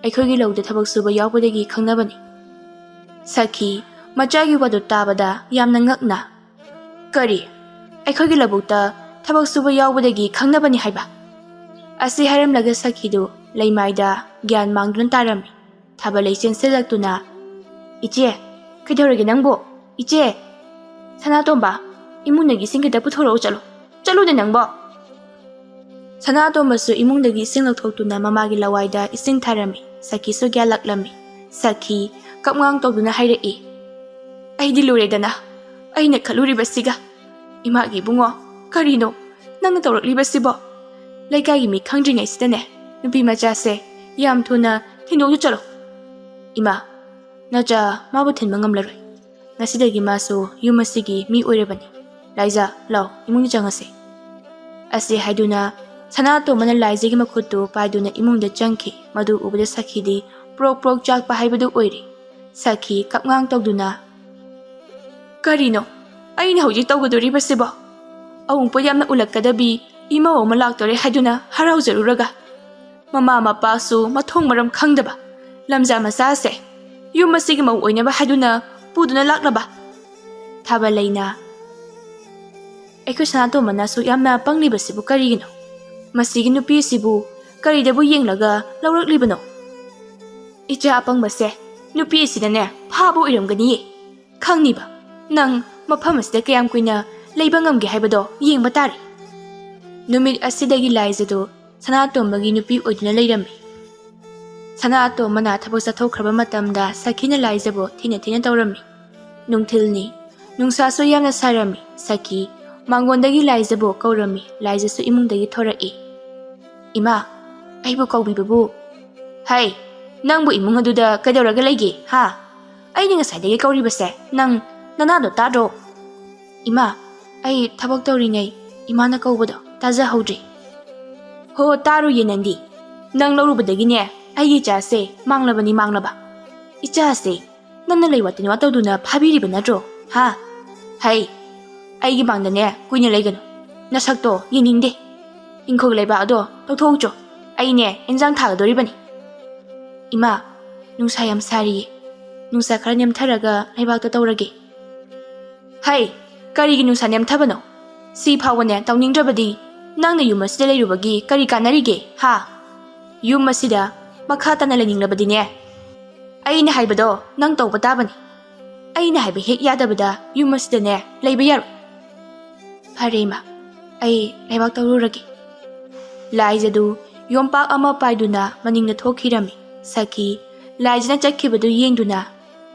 ꯑꯩꯈꯣꯏꯒꯤ ꯂꯧꯗ ꯊꯕꯛ ꯁꯨꯕ ꯌꯥꯎꯕꯗꯒꯤ ꯈꯪꯅꯕꯅꯤ꯫ ꯁꯈꯤ, ꯃꯆꯥꯒꯤ ꯋꯥꯗꯨ ꯇꯥꯕꯗ ꯌꯥꯝꯅ ꯉꯛꯅ, "ꯀꯔꯤ? ꯑꯩꯈꯣꯏꯒꯤ ꯂꯧꯕꯨꯛꯇ ꯊꯕꯛ ꯁꯨꯕ ꯌꯥꯎꯕꯗꯒꯤ ꯈꯪꯅꯕꯅꯤ ꯍꯥꯏꯕ?" ꯑꯁꯤ ꯍꯥꯏꯔꯝꯂꯒ ꯁꯈꯤꯗꯨ ꯂꯩꯃꯥꯏꯗ ꯒ꯭ꯌꯥꯟ ꯃꯥꯡꯗꯨꯅ ꯇꯥꯔꯝꯃꯤ꯫ ꯊꯥꯕꯂꯩ ꯆꯦꯟꯁꯤꯜꯂꯛꯇꯨꯅ, "ꯏꯆꯦ, ꯀꯩꯗꯧꯔꯒꯦ ꯅꯪꯕꯣ? ꯏꯆꯦ! ꯁꯅꯥꯇꯣꯝꯕ, ꯏꯃꯨꯡꯗꯒꯤ ꯏꯁꯤꯡ ꯈꯤꯇ ꯄꯨꯊꯣꯔꯛꯑꯣ ꯆꯠꯂꯣ꯫ ꯆꯠꯂꯨꯅꯦ ꯅꯪꯕꯣ!" ꯁꯅꯥꯇꯣꯝꯕꯁꯨ ꯏꯃꯨꯡꯗꯒꯤ ꯏꯁꯤꯡ ꯂꯧꯊꯣꯛꯇꯨꯅ ꯃꯃꯥꯒꯤ ꯂꯋꯥꯏꯗ ꯏꯁꯤꯡ ꯊꯥꯔꯝꯃꯤ꯫ ꯁꯈꯤꯁꯨ ꯒ꯭ꯌꯥꯟꯂꯛꯂꯝꯃꯤ꯫ ꯁꯈꯤ ꯀꯞꯉꯥꯡ ꯇꯧꯗꯨꯅ ꯍꯥꯏꯔꯛꯏ, "ꯑꯩꯗꯤ ꯂꯣꯏꯔꯦꯗꯅ, ꯑꯩꯅ ꯈꯜꯂꯨꯔꯤꯕꯁꯤꯒ꯫ ꯏꯃꯥꯒꯤ ꯏꯕꯨꯡꯉꯣ, ꯀꯔꯤꯅꯣ ꯅꯪꯅ ꯇꯧꯔꯛꯂꯤꯕꯁꯤꯕꯣ? ꯂꯩꯀꯥꯏꯒꯤ ꯃꯤ ꯈꯪꯗ꯭ꯔꯤꯉꯩꯁꯤꯗꯅꯦ ꯅꯨꯄꯤ ꯃꯆꯥꯁꯦ ꯌꯥꯝ ꯊꯨꯅ ꯊꯤꯟꯗꯣꯛꯇꯨ ꯆꯠꯂꯣ꯫ ꯏꯃꯥ, ꯅꯆꯥ ꯃꯥꯕꯨ ꯊꯤꯟꯕ ꯉꯝꯂꯔꯣꯏ꯫ ꯉꯁꯤꯗꯒꯤ ꯃꯥꯁꯨ ꯌꯨꯝ ꯑꯁꯤꯒꯤ ꯃꯤ ꯑꯣꯏꯔꯕꯅꯤ꯫ ꯂꯥꯏꯖꯥ, ꯂꯥꯎ, ꯏꯃꯨꯡꯗ ꯆꯪꯉꯁꯦ꯫" ꯑꯁꯤ ꯍꯥꯏꯗꯨꯅ ꯁꯅꯥꯇꯣꯝꯕꯅ ꯂꯥꯏꯖꯥꯒꯤ ꯃꯈꯨꯠꯇꯨ ꯄꯥꯏꯗꯨꯅ ꯏꯃꯨꯡꯗ ꯆꯪꯈꯤ꯫ ꯃꯗꯨ ꯎꯕꯗ ꯁꯈꯤꯗꯤ ꯄ꯭ꯔꯣꯛ ꯄ꯭ꯔꯣꯛ ꯆꯥꯛꯄ ꯍꯥꯏꯕꯗꯨ ꯑꯣꯏꯔꯦ꯫ ꯁꯈꯤ ꯀꯞꯉꯥꯡ ꯇꯧꯗꯨꯅ, "ꯀꯔꯤꯅꯣ ꯑꯩꯅ ꯍꯧꯖꯤꯛ ꯇꯧꯒꯗꯣꯔꯤꯕꯁꯤꯕꯣ? ꯑꯋꯨꯡꯄꯣꯠ ꯌꯥꯝꯅ ꯎꯜꯂꯛꯀꯗꯕꯤ ꯏꯃꯧ ꯑꯃ ꯂꯥꯛꯇꯣꯔꯦ ꯍꯥꯏꯗꯨꯅ ꯍꯔꯥꯎꯖꯔꯨꯔꯒ, ꯃꯃꯥ ꯃꯄꯥꯁꯨ ꯃꯊꯣꯡ ꯃꯔꯝ ꯈꯪꯗꯕ ꯂꯝꯖꯥ ꯃꯆꯥꯁꯦ ꯌꯨꯝ ꯑꯁꯤꯒꯤ ꯃꯧ ꯑꯣꯏꯅꯕ ꯍꯥꯏꯗꯨꯅ ꯄꯨꯗꯨꯅ ꯂꯥꯛꯂꯕ?" ꯊꯥꯕꯂꯩꯅ, "ꯑꯩꯈꯣꯏ ꯁꯅꯥꯇꯣꯝꯕꯅ ꯑꯁꯨꯛ ꯌꯥꯝꯅ ꯄꯪꯂꯤꯕꯁꯤꯕꯨ ꯀꯔꯤꯒꯤꯅꯣ? ꯃꯁꯤꯒꯤ ꯅꯨꯄꯤꯁꯤꯕꯨ ꯀꯔꯤꯗꯕꯨ ꯌꯦꯡꯂꯒ ꯂꯧꯔꯛꯂꯤꯕꯅꯣ? ꯏꯆꯥ ꯑꯄꯪꯕꯁꯦ ꯅꯨꯄꯤ ꯑꯁꯤꯅꯅꯦ ꯐꯥꯕ ꯑꯣꯏꯔꯝꯒꯅꯤꯌꯦ꯫ ꯈꯪꯅꯤꯕ ꯅꯪ ꯃꯐꯝ ꯑꯁꯤꯗ ꯀꯌꯥꯝ ꯀꯨꯏꯅ ꯂꯩꯕ ꯉꯝꯒꯦ ꯍꯥꯏꯕꯗꯣ ꯌꯦꯡꯕ ꯇꯥꯔꯦ꯫" ꯅꯨꯃꯤꯠ ꯑꯁꯤꯗꯒꯤ ꯂꯥꯏꯖꯗꯨ ꯁꯅꯥꯇꯣꯝꯕꯒꯤ ꯅꯨꯄꯤ ꯑꯣꯏꯗꯨꯅ ꯂꯩꯔꯝꯃꯤ꯫ ꯁꯅꯥꯇꯣꯝꯕꯅ ꯊꯕꯛ ꯆꯠꯊꯣꯛꯈ꯭ꯔꯕ ꯃꯇꯝꯗ ꯁꯈꯤꯅ ꯂꯥꯏꯖꯕꯨ ꯊꯤꯅ ꯊꯤꯅ ꯇꯧꯔꯝꯃꯤ꯫ ꯅꯨꯡꯊꯤꯜꯅꯤ꯫ ꯅꯨꯡꯁꯥꯁꯨ ꯌꯥꯝꯅ ꯁꯥꯔꯝꯃꯤ꯫ ꯁꯈꯤ ꯃꯥꯡꯒꯣꯟꯗꯒꯤ ꯂꯥꯏꯖꯕꯨ ꯀꯧꯔꯝꯃꯤ꯫ ꯂꯥꯏꯖꯁꯨ ꯏꯃꯨꯡꯗꯒꯤ ꯊꯣꯔꯛꯏ꯫ "ꯏꯃꯥ, ꯑꯩꯕꯨ ꯀꯧꯕꯤꯕꯕꯨ?" "ꯍꯩ, ꯅꯪꯕꯨ ꯏꯃꯨꯡ ꯑꯗꯨꯗ ꯀꯩꯗꯧꯔꯒ ꯂꯩꯒꯦ, ꯍꯥ? ꯑꯩꯅ ꯉꯁꯥꯏꯗꯒꯤ ꯀꯧꯔꯤꯕꯁꯦ ꯅꯪ ꯅꯅꯥꯗꯣ ꯇꯥꯗ꯭ꯔꯣ?" "ꯏꯃꯥ, ꯑꯩ ꯊꯕꯛ ꯇꯧꯔꯤꯉꯩ ꯏꯃꯥꯅ ꯀꯧꯕꯗꯣ ꯇꯥꯖꯍꯧꯗ꯭ꯔꯦ꯫" "ꯍꯣ, ꯇꯥꯔꯨꯏꯌꯦ ꯅꯪꯗꯤ꯫ ꯅꯪ ꯂꯧꯔꯨꯕꯗꯒꯤꯅꯦ ꯑꯩꯒꯤ ꯏꯆꯥꯁꯦ ꯃꯥꯡꯂꯕꯅꯤ, ꯃꯥꯡꯂꯕ꯫ ꯏꯆꯥꯁꯦ ꯅꯪꯅ ꯂꯩꯋꯥ ꯇꯤꯟꯋꯥ ꯇꯧꯗꯨꯅ ꯐꯥꯕꯤꯔꯤꯕ ꯅꯠꯇ꯭ꯔꯣ, ꯍꯥ? ꯍꯩ, ꯑꯩꯒꯤ ꯃꯥꯡꯗꯅꯦ ꯀꯨꯏꯅ ꯂꯩꯒꯅꯨ꯫ ꯅꯁꯛꯇꯣ ꯌꯦꯡꯅꯤꯡꯗꯦ꯫" "ꯏꯪꯈꯣꯜ ꯂꯩꯕꯥꯛ ꯑꯗꯣ ꯂꯧꯊꯣꯛꯎꯆꯣ, ꯑꯩꯅꯦ ꯏꯟꯖꯥꯡ ꯊꯥꯒꯗꯣꯔꯤꯕꯅꯤ꯫" "ꯏꯃꯥ, ꯅꯨꯡꯁꯥ ꯌꯥꯝ ꯁꯥꯔꯤꯌꯦ, ꯅꯨꯡꯁꯥ ꯈꯔ ꯅꯦꯝꯊꯔꯒ ꯂꯩꯕꯥꯛꯇ ꯇꯧꯔꯒꯦ꯫" "ꯍꯩ, ꯀꯔꯤꯒꯤ ꯅꯨꯡꯁꯥ ꯅꯦꯝꯊꯕꯅꯣ? ꯁꯤ ꯐꯥꯎꯕꯅꯦ ꯇꯧꯅꯤꯡꯗ꯭ꯔꯕꯗꯤ ꯅꯪꯅ ꯌꯨꯝ ꯑꯁꯤꯗ ꯂꯩꯔꯨꯕꯒꯤ ꯀꯔꯤ ꯀꯥꯟꯅꯔꯤꯒꯦ, ꯍꯥ? ꯌꯨꯝ ꯑꯁꯤꯗ ꯃꯈꯥ ꯇꯥꯅ ꯂꯩꯅꯤꯡꯂꯕꯗꯤꯅꯦ, ꯑꯩꯅ ꯍꯥꯏꯕꯗꯣ ꯅꯪ ꯇꯧꯕ ꯇꯥꯕꯅꯤ꯫ ꯑꯩꯅ ꯍꯥꯏꯕ ꯍꯦꯛ ꯌꯥꯗꯕꯗ ꯌꯨꯝ ꯑꯁꯤꯗꯅꯦ ꯂꯩꯕ ꯌꯥꯔꯣꯏ꯫" "ꯐꯔꯦ ꯏꯃꯥ, ꯑꯩ ꯂꯩꯕꯥꯛ ꯇꯧꯔꯨꯔꯒꯦ꯫" ꯂꯥꯏꯖꯗꯨ ꯌꯣꯝꯄꯥꯛ ꯑꯃ ꯄꯥꯏꯗꯨꯅ ꯃꯅꯤꯡꯗ ꯊꯣꯛꯈꯤꯔꯝꯃꯤ꯫ ꯁꯈꯤ ꯂꯥꯏꯖꯅ ꯆꯠꯈꯤꯕꯗꯨ ꯌꯦꯡꯗꯨꯅ,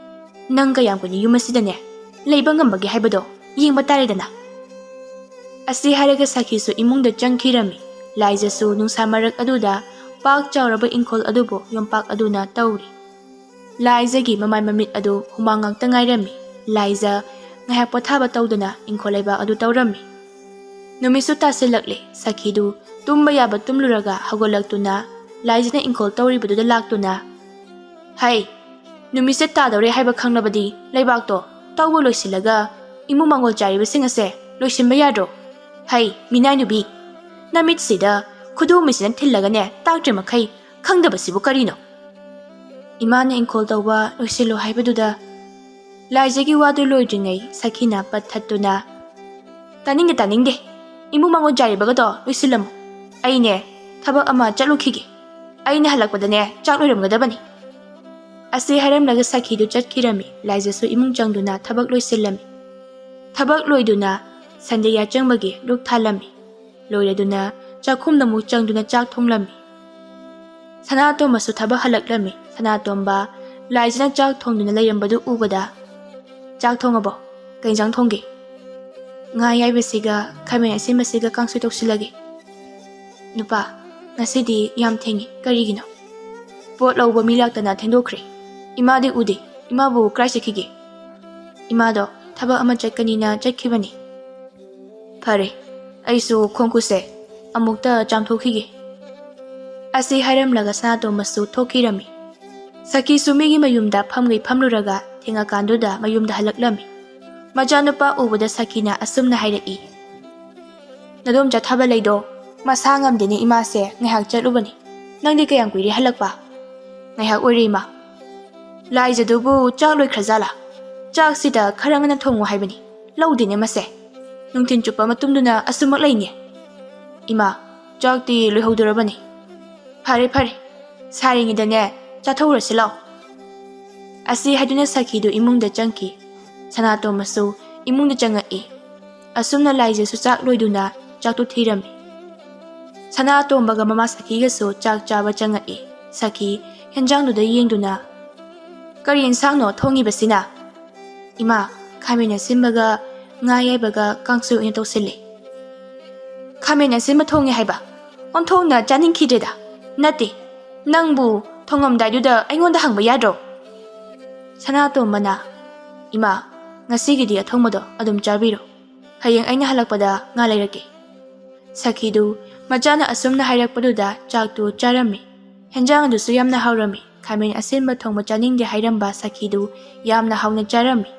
"ꯅꯪ ꯀꯌꯥꯝ ꯀꯨꯏꯅ ꯌꯨꯝ ꯑꯁꯤꯗꯅꯦ ꯂꯩꯕ ꯉꯝꯕꯒꯦ ꯍꯥꯏꯕꯗꯣ ꯌꯦꯡꯕ ꯇꯥꯔꯦꯗꯅ꯫" ꯑꯁꯤ ꯍꯥꯏꯔꯒ ꯁꯈꯤꯁꯨ ꯏꯃꯨꯡꯗ ꯆꯪꯈꯤꯔꯝꯃꯤ꯫ ꯂꯥꯏꯖꯁꯨ ꯅꯨꯡꯁꯥ ꯃꯔꯛ ꯑꯗꯨꯗ ꯄꯥꯛ ꯆꯥꯎꯔꯕ ꯏꯪꯈꯣꯜ ꯑꯗꯨꯕꯨ ꯌꯣꯝꯄꯥꯛ ꯑꯗꯨꯅ ꯇꯧꯔꯤ꯫ ꯂꯥꯏꯖꯒꯤ ꯃꯃꯥꯏ ꯃꯃꯤꯠ ꯑꯗꯨ ꯍꯨꯃꯥꯡ ꯉꯥꯛꯇ ꯉꯥꯏꯔꯝꯃꯤ꯫ ꯂꯥꯏꯖ ꯉꯥꯏꯍꯥꯛ ꯄꯣꯊꯥꯕ ꯇꯧꯗꯨꯅ ꯏꯪꯈꯣꯜ ꯂꯩꯕꯥꯛ ꯑꯗꯨ ꯇꯧꯔꯝꯃꯤ꯫ ꯅꯨꯃꯤꯠꯁꯨ ꯇꯥꯁꯤꯜꯂꯛꯂꯦ꯫ ꯁꯈꯤꯗꯨ ꯇꯨꯝꯕ ꯌꯥꯕ ꯇꯨꯝꯂꯨꯔꯒ ꯍꯧꯒꯠꯂꯛꯇꯨꯅ ꯂꯥꯏꯖꯅ ꯏꯪꯈꯣꯜ ꯇꯧꯔꯤꯕꯗꯨꯗ ꯂꯥꯛꯇꯨꯅ, "ꯍꯩ, ꯅꯨꯃꯤꯠꯁꯦ ꯇꯥꯗꯧꯔꯦ ꯍꯥꯏꯕ ꯈꯪꯂꯕꯗꯤ ꯂꯩꯕꯥꯛꯇꯣ ꯇꯧꯕ ꯂꯣꯏꯁꯤꯜꯂꯒ ꯏꯃꯨꯡ ꯃꯪꯒꯣꯜ ꯆꯥꯔꯤꯕꯁꯤꯡ ꯑꯁꯦ ꯂꯣꯏꯁꯤꯟꯕ ꯌꯥꯗ꯭ꯔꯣ? ꯍꯩ, ꯃꯤꯅꯥꯏ ꯅꯨꯄꯤ, ꯅꯃꯤꯠꯁꯤꯗ ꯈꯨꯗꯣꯝꯕꯤꯁꯤꯅ ꯊꯤꯜꯂꯒꯅꯦ ꯇꯥꯛꯇ꯭ꯔꯤ ꯃꯈꯩ ꯈꯪꯗꯕꯁꯤꯕꯨ ꯀꯔꯤꯅꯣ?" ꯏꯃꯥꯅ ꯏꯪꯈꯣꯜ ꯇꯧꯕ ꯂꯣꯏꯁꯤꯜꯂꯣ ꯍꯥꯏꯕꯗꯨꯗ ꯂꯥꯏꯖꯒꯤ ꯋꯥꯗꯨ ꯂꯣꯏꯗ꯭ꯔꯤꯉꯩ ꯁꯈꯤꯅ ꯄꯠ ꯊꯠꯇꯨꯅ, "ꯇꯥꯅꯤꯡꯗꯦ, ꯇꯥꯅꯤꯡꯗꯦ꯫ ꯏꯃꯨꯡ ꯃꯪꯒꯣꯜ ꯆꯥꯏꯔꯤꯕꯒꯗꯣ ꯂꯣꯏꯁꯤꯜꯂꯝꯃꯨ꯫ ꯑꯩꯅꯦ ꯊꯕꯛ ꯑꯃ ꯆꯠꯂꯨꯈꯤꯒꯦ꯫ ꯑꯩꯅ ꯍꯜꯂꯛꯄꯗꯅꯦ ꯆꯥꯛ ꯂꯣꯏꯔꯝꯒꯗꯕꯅꯤ꯫" ꯑꯁꯤ ꯍꯥꯏꯔꯝꯂꯒ ꯁꯈꯤꯗꯨ ꯆꯠꯈꯤꯔꯝꯃꯤ꯫ ꯂꯥꯏꯖꯁꯨ ꯏꯃꯨꯡ ꯆꯪꯗꯨꯅ ꯊꯕꯛ ꯂꯣꯏꯁꯤꯜꯂꯝꯃꯤ꯫ ꯊꯕꯛ ꯂꯣꯏꯗꯨꯅ ꯁꯟꯗꯦ ꯌꯥꯆꯪꯕꯒꯤ ꯙꯨꯛ ꯊꯥꯜꯂꯝꯃꯤ꯫ ꯂꯣꯏꯔꯗꯨꯅ ꯆꯥꯛꯈꯨꯝꯗ ꯑꯃꯨꯛ ꯆꯪꯗꯨꯅ ꯆꯥꯛ ꯊꯣꯡꯂꯝꯃꯤ꯫ ꯁꯅꯥꯇꯣꯝꯕꯁꯨ ꯊꯕꯛ ꯍꯜꯂꯛꯂꯝꯃꯤ꯫ ꯁꯅꯥꯇꯣꯝꯕ ꯂꯥꯏꯖꯅ ꯆꯥꯛ ꯊꯣꯡꯗꯨꯅ ꯂꯩꯔꯝꯕꯗꯨ ꯎꯕꯗ, "ꯆꯥꯛ ꯊꯣꯡꯉꯕꯣ? ꯀꯩ ꯏꯟꯖꯥꯡ ꯊꯣꯡꯒꯦ?" "ꯉꯥ ꯑꯌꯥꯏꯕꯁꯤꯒ ꯈꯥꯃꯦꯟ ꯑꯁꯤꯟꯕꯁꯤꯒ ꯀꯥꯡꯁꯣꯏ ꯇꯧꯁꯤꯜꯂꯒꯦ꯫" "ꯅꯨꯄꯥ, ꯉꯁꯤꯗꯤ ꯌꯥꯝ ꯊꯦꯡꯉꯤ, ꯀꯔꯤꯒꯤꯅꯣ?" "ꯄꯣꯠ ꯂꯧꯕ ꯃꯤ ꯂꯥꯛꯇꯅ ꯊꯦꯡꯗꯣꯛꯈ꯭ꯔꯦ꯫ ꯏꯃꯥꯗꯤ ꯎꯗꯦ꯫ ꯏꯃꯥꯕꯨ ꯀꯔꯥꯏ ꯆꯠꯈꯤꯒꯦ?" "ꯏꯃꯥꯗꯣ ꯊꯕꯛ ꯑꯃ ꯆꯠꯀꯅꯤꯅ ꯆꯠꯈꯤꯕꯅꯤ꯫" "ꯐꯔꯦ, ꯑꯩꯁꯨ ꯈꯣꯡ ꯈꯨꯠꯁꯦ ꯑꯃꯨꯛꯇ ꯆꯥꯝꯊꯣꯛꯈꯤꯒꯦ꯫" ꯑꯁꯤ ꯍꯥꯏꯔꯝꯂꯒ ꯁꯅꯥꯇꯣꯝꯕꯁꯨ ꯊꯣꯛꯈꯤꯔꯝꯃꯤ꯫ ꯁꯈꯤꯁꯨ ꯃꯤꯒꯤ ꯃꯌꯨꯝꯗ ꯐꯝꯒꯩ ꯐꯝꯂꯨꯔꯒ ꯊꯦꯡꯉꯀꯥꯟꯗꯨꯗ ꯃꯌꯨꯝꯗ ꯍꯜꯂꯛꯂꯝꯃꯤ꯫ ꯃꯆꯥꯅꯨꯄꯥ ꯎꯕꯗ ꯁꯈꯤꯅ ꯑꯁꯨꯝꯅ ꯍꯥꯏꯔꯛꯏ, "ꯅꯗꯣꯝꯆꯥ ꯊꯥꯕꯂꯩꯗꯣ "ꯃꯁꯥ ꯉꯝꯗꯦꯅꯦ ꯏꯃꯥꯁꯦ, ꯉꯥꯏꯍꯥꯛ ꯆꯠꯂꯨꯕꯅꯤ꯫ ꯅꯪꯗꯤ ꯀꯌꯥꯝ ꯀꯨꯏꯔꯦ ꯍꯜꯂꯛꯄ?" "ꯉꯥꯏꯍꯥꯛ ꯑꯣꯏꯔꯦ ꯏꯃꯥ꯫ ꯂꯥꯏꯖꯗꯨꯕꯨ ꯆꯥꯛ ꯂꯣꯏꯈ꯭ꯔꯖꯥꯠꯂꯥ? ꯆꯥꯛꯁꯤꯗ ꯈꯔ ꯉꯟꯅ ꯊꯣꯡꯉꯨ ꯍꯥꯏꯕꯅꯤ꯫ ꯂꯧꯗꯦꯅꯦ ꯃꯁꯦ꯫ ꯅꯨꯡꯊꯤꯟ ꯆꯨꯞꯄ ꯃꯇꯨꯡꯗꯨꯅ ꯑꯁꯨꯃꯛ ꯂꯩꯅꯦ꯫ ꯏꯃꯥ, ꯆꯥꯛꯇꯤ ꯂꯣꯏꯍꯧꯗꯣꯔꯕꯅꯤ꯫ ꯐꯔꯦ ꯐꯔꯦ, ꯁꯥꯔꯤꯉꯩꯗꯅꯦ ꯆꯥꯊꯣꯛꯎꯔꯁꯤ ꯂꯥꯎ꯫" ꯑꯁꯤ ꯍꯥꯏꯗꯨꯅ ꯁꯈꯤꯗꯨ ꯏꯃꯨꯡꯗ ꯆꯪꯈꯤ꯫ ꯁꯅꯥꯇꯣꯝꯕꯁꯨ ꯏꯃꯨꯡꯗ ꯆꯪꯉꯛꯏ꯫ ꯑꯁꯨꯝꯅ ꯂꯥꯏꯖꯁꯨ ꯆꯥꯛ ꯂꯣꯏꯗꯨꯅ ꯆꯥꯛꯇꯨ ꯊꯤꯔꯝꯃꯤ꯫ ꯁꯅꯥꯇꯣꯝꯕꯒ ꯃꯃꯥ ꯁꯈꯤꯒꯁꯨ ꯆꯥꯛ ꯆꯥꯕ ꯆꯪꯉꯛꯏ꯫ ꯁꯈꯤ ꯍꯦꯟꯖꯥꯡꯗꯨꯗ ꯌꯦꯡꯗꯨꯅ, "ꯀꯔꯤ ꯌꯦꯟꯁꯥꯡꯅꯣ ꯊꯣꯡꯉꯤꯕꯁꯤꯅ?" "ꯏꯃꯥ, ꯈꯥꯃꯦꯟ ꯑꯁꯤꯟꯕꯒ ꯉꯥ ꯑꯌꯥꯏꯕꯒ ꯀꯥꯡꯁꯣꯏ ꯑꯣꯏꯅ ꯇꯧꯁꯤꯜꯂꯦ꯫" "ꯈꯥꯃꯦꯟ ꯑꯁꯤꯟꯕ ꯊꯣꯡꯉꯦ ꯍꯥꯏꯕ? ꯑꯣꯟꯊꯣꯛꯅ ꯆꯥꯅꯤꯡꯈꯤꯗ꯭ꯔꯦꯗ꯫ ꯅꯠꯇꯦ, ꯅꯪꯕꯨ ꯊꯣꯡꯉꯝꯗꯥꯏꯗꯨꯗ ꯑꯩꯉꯣꯟꯗ ꯍꯪꯕ ꯌꯥꯗ꯭ꯔꯣ?" ꯁꯅꯥꯇꯣꯝꯕꯅ, "ꯏꯃꯥ, ꯉꯁꯤꯒꯤꯗꯤ ꯑꯊꯣꯡꯕꯗꯣ ꯑꯗꯨꯝ ꯆꯥꯕꯤꯔꯣ꯫ ꯍꯌꯦꯡ ꯑꯩꯅ ꯍꯜꯂꯛꯄꯗ ꯉꯥ ꯂꯩꯔꯛꯀꯦ꯫" ꯁꯈꯤꯗꯨ ꯃꯆꯥꯅ ꯑꯁꯨꯝꯅ ꯍꯥꯏꯔꯛꯄꯗꯨꯗ ꯆꯥꯛꯇꯨ ꯆꯥꯔꯝꯃꯤ꯫ ꯍꯦꯟꯖꯥꯡ ꯑꯗꯨꯁꯨ ꯌꯥꯝꯅ ꯍꯥꯎꯔꯝꯃꯤ꯫ ꯈꯥꯃꯦꯟ ꯑꯁꯤꯟꯕ ꯊꯣꯡꯕ ꯆꯥꯅꯤꯡꯗꯦ ꯍꯥꯏꯔꯝꯕ ꯁꯈꯤꯗꯨ ꯌꯥꯝꯅ ꯍꯥꯎꯅ ꯆꯥꯔꯝꯃꯤ꯫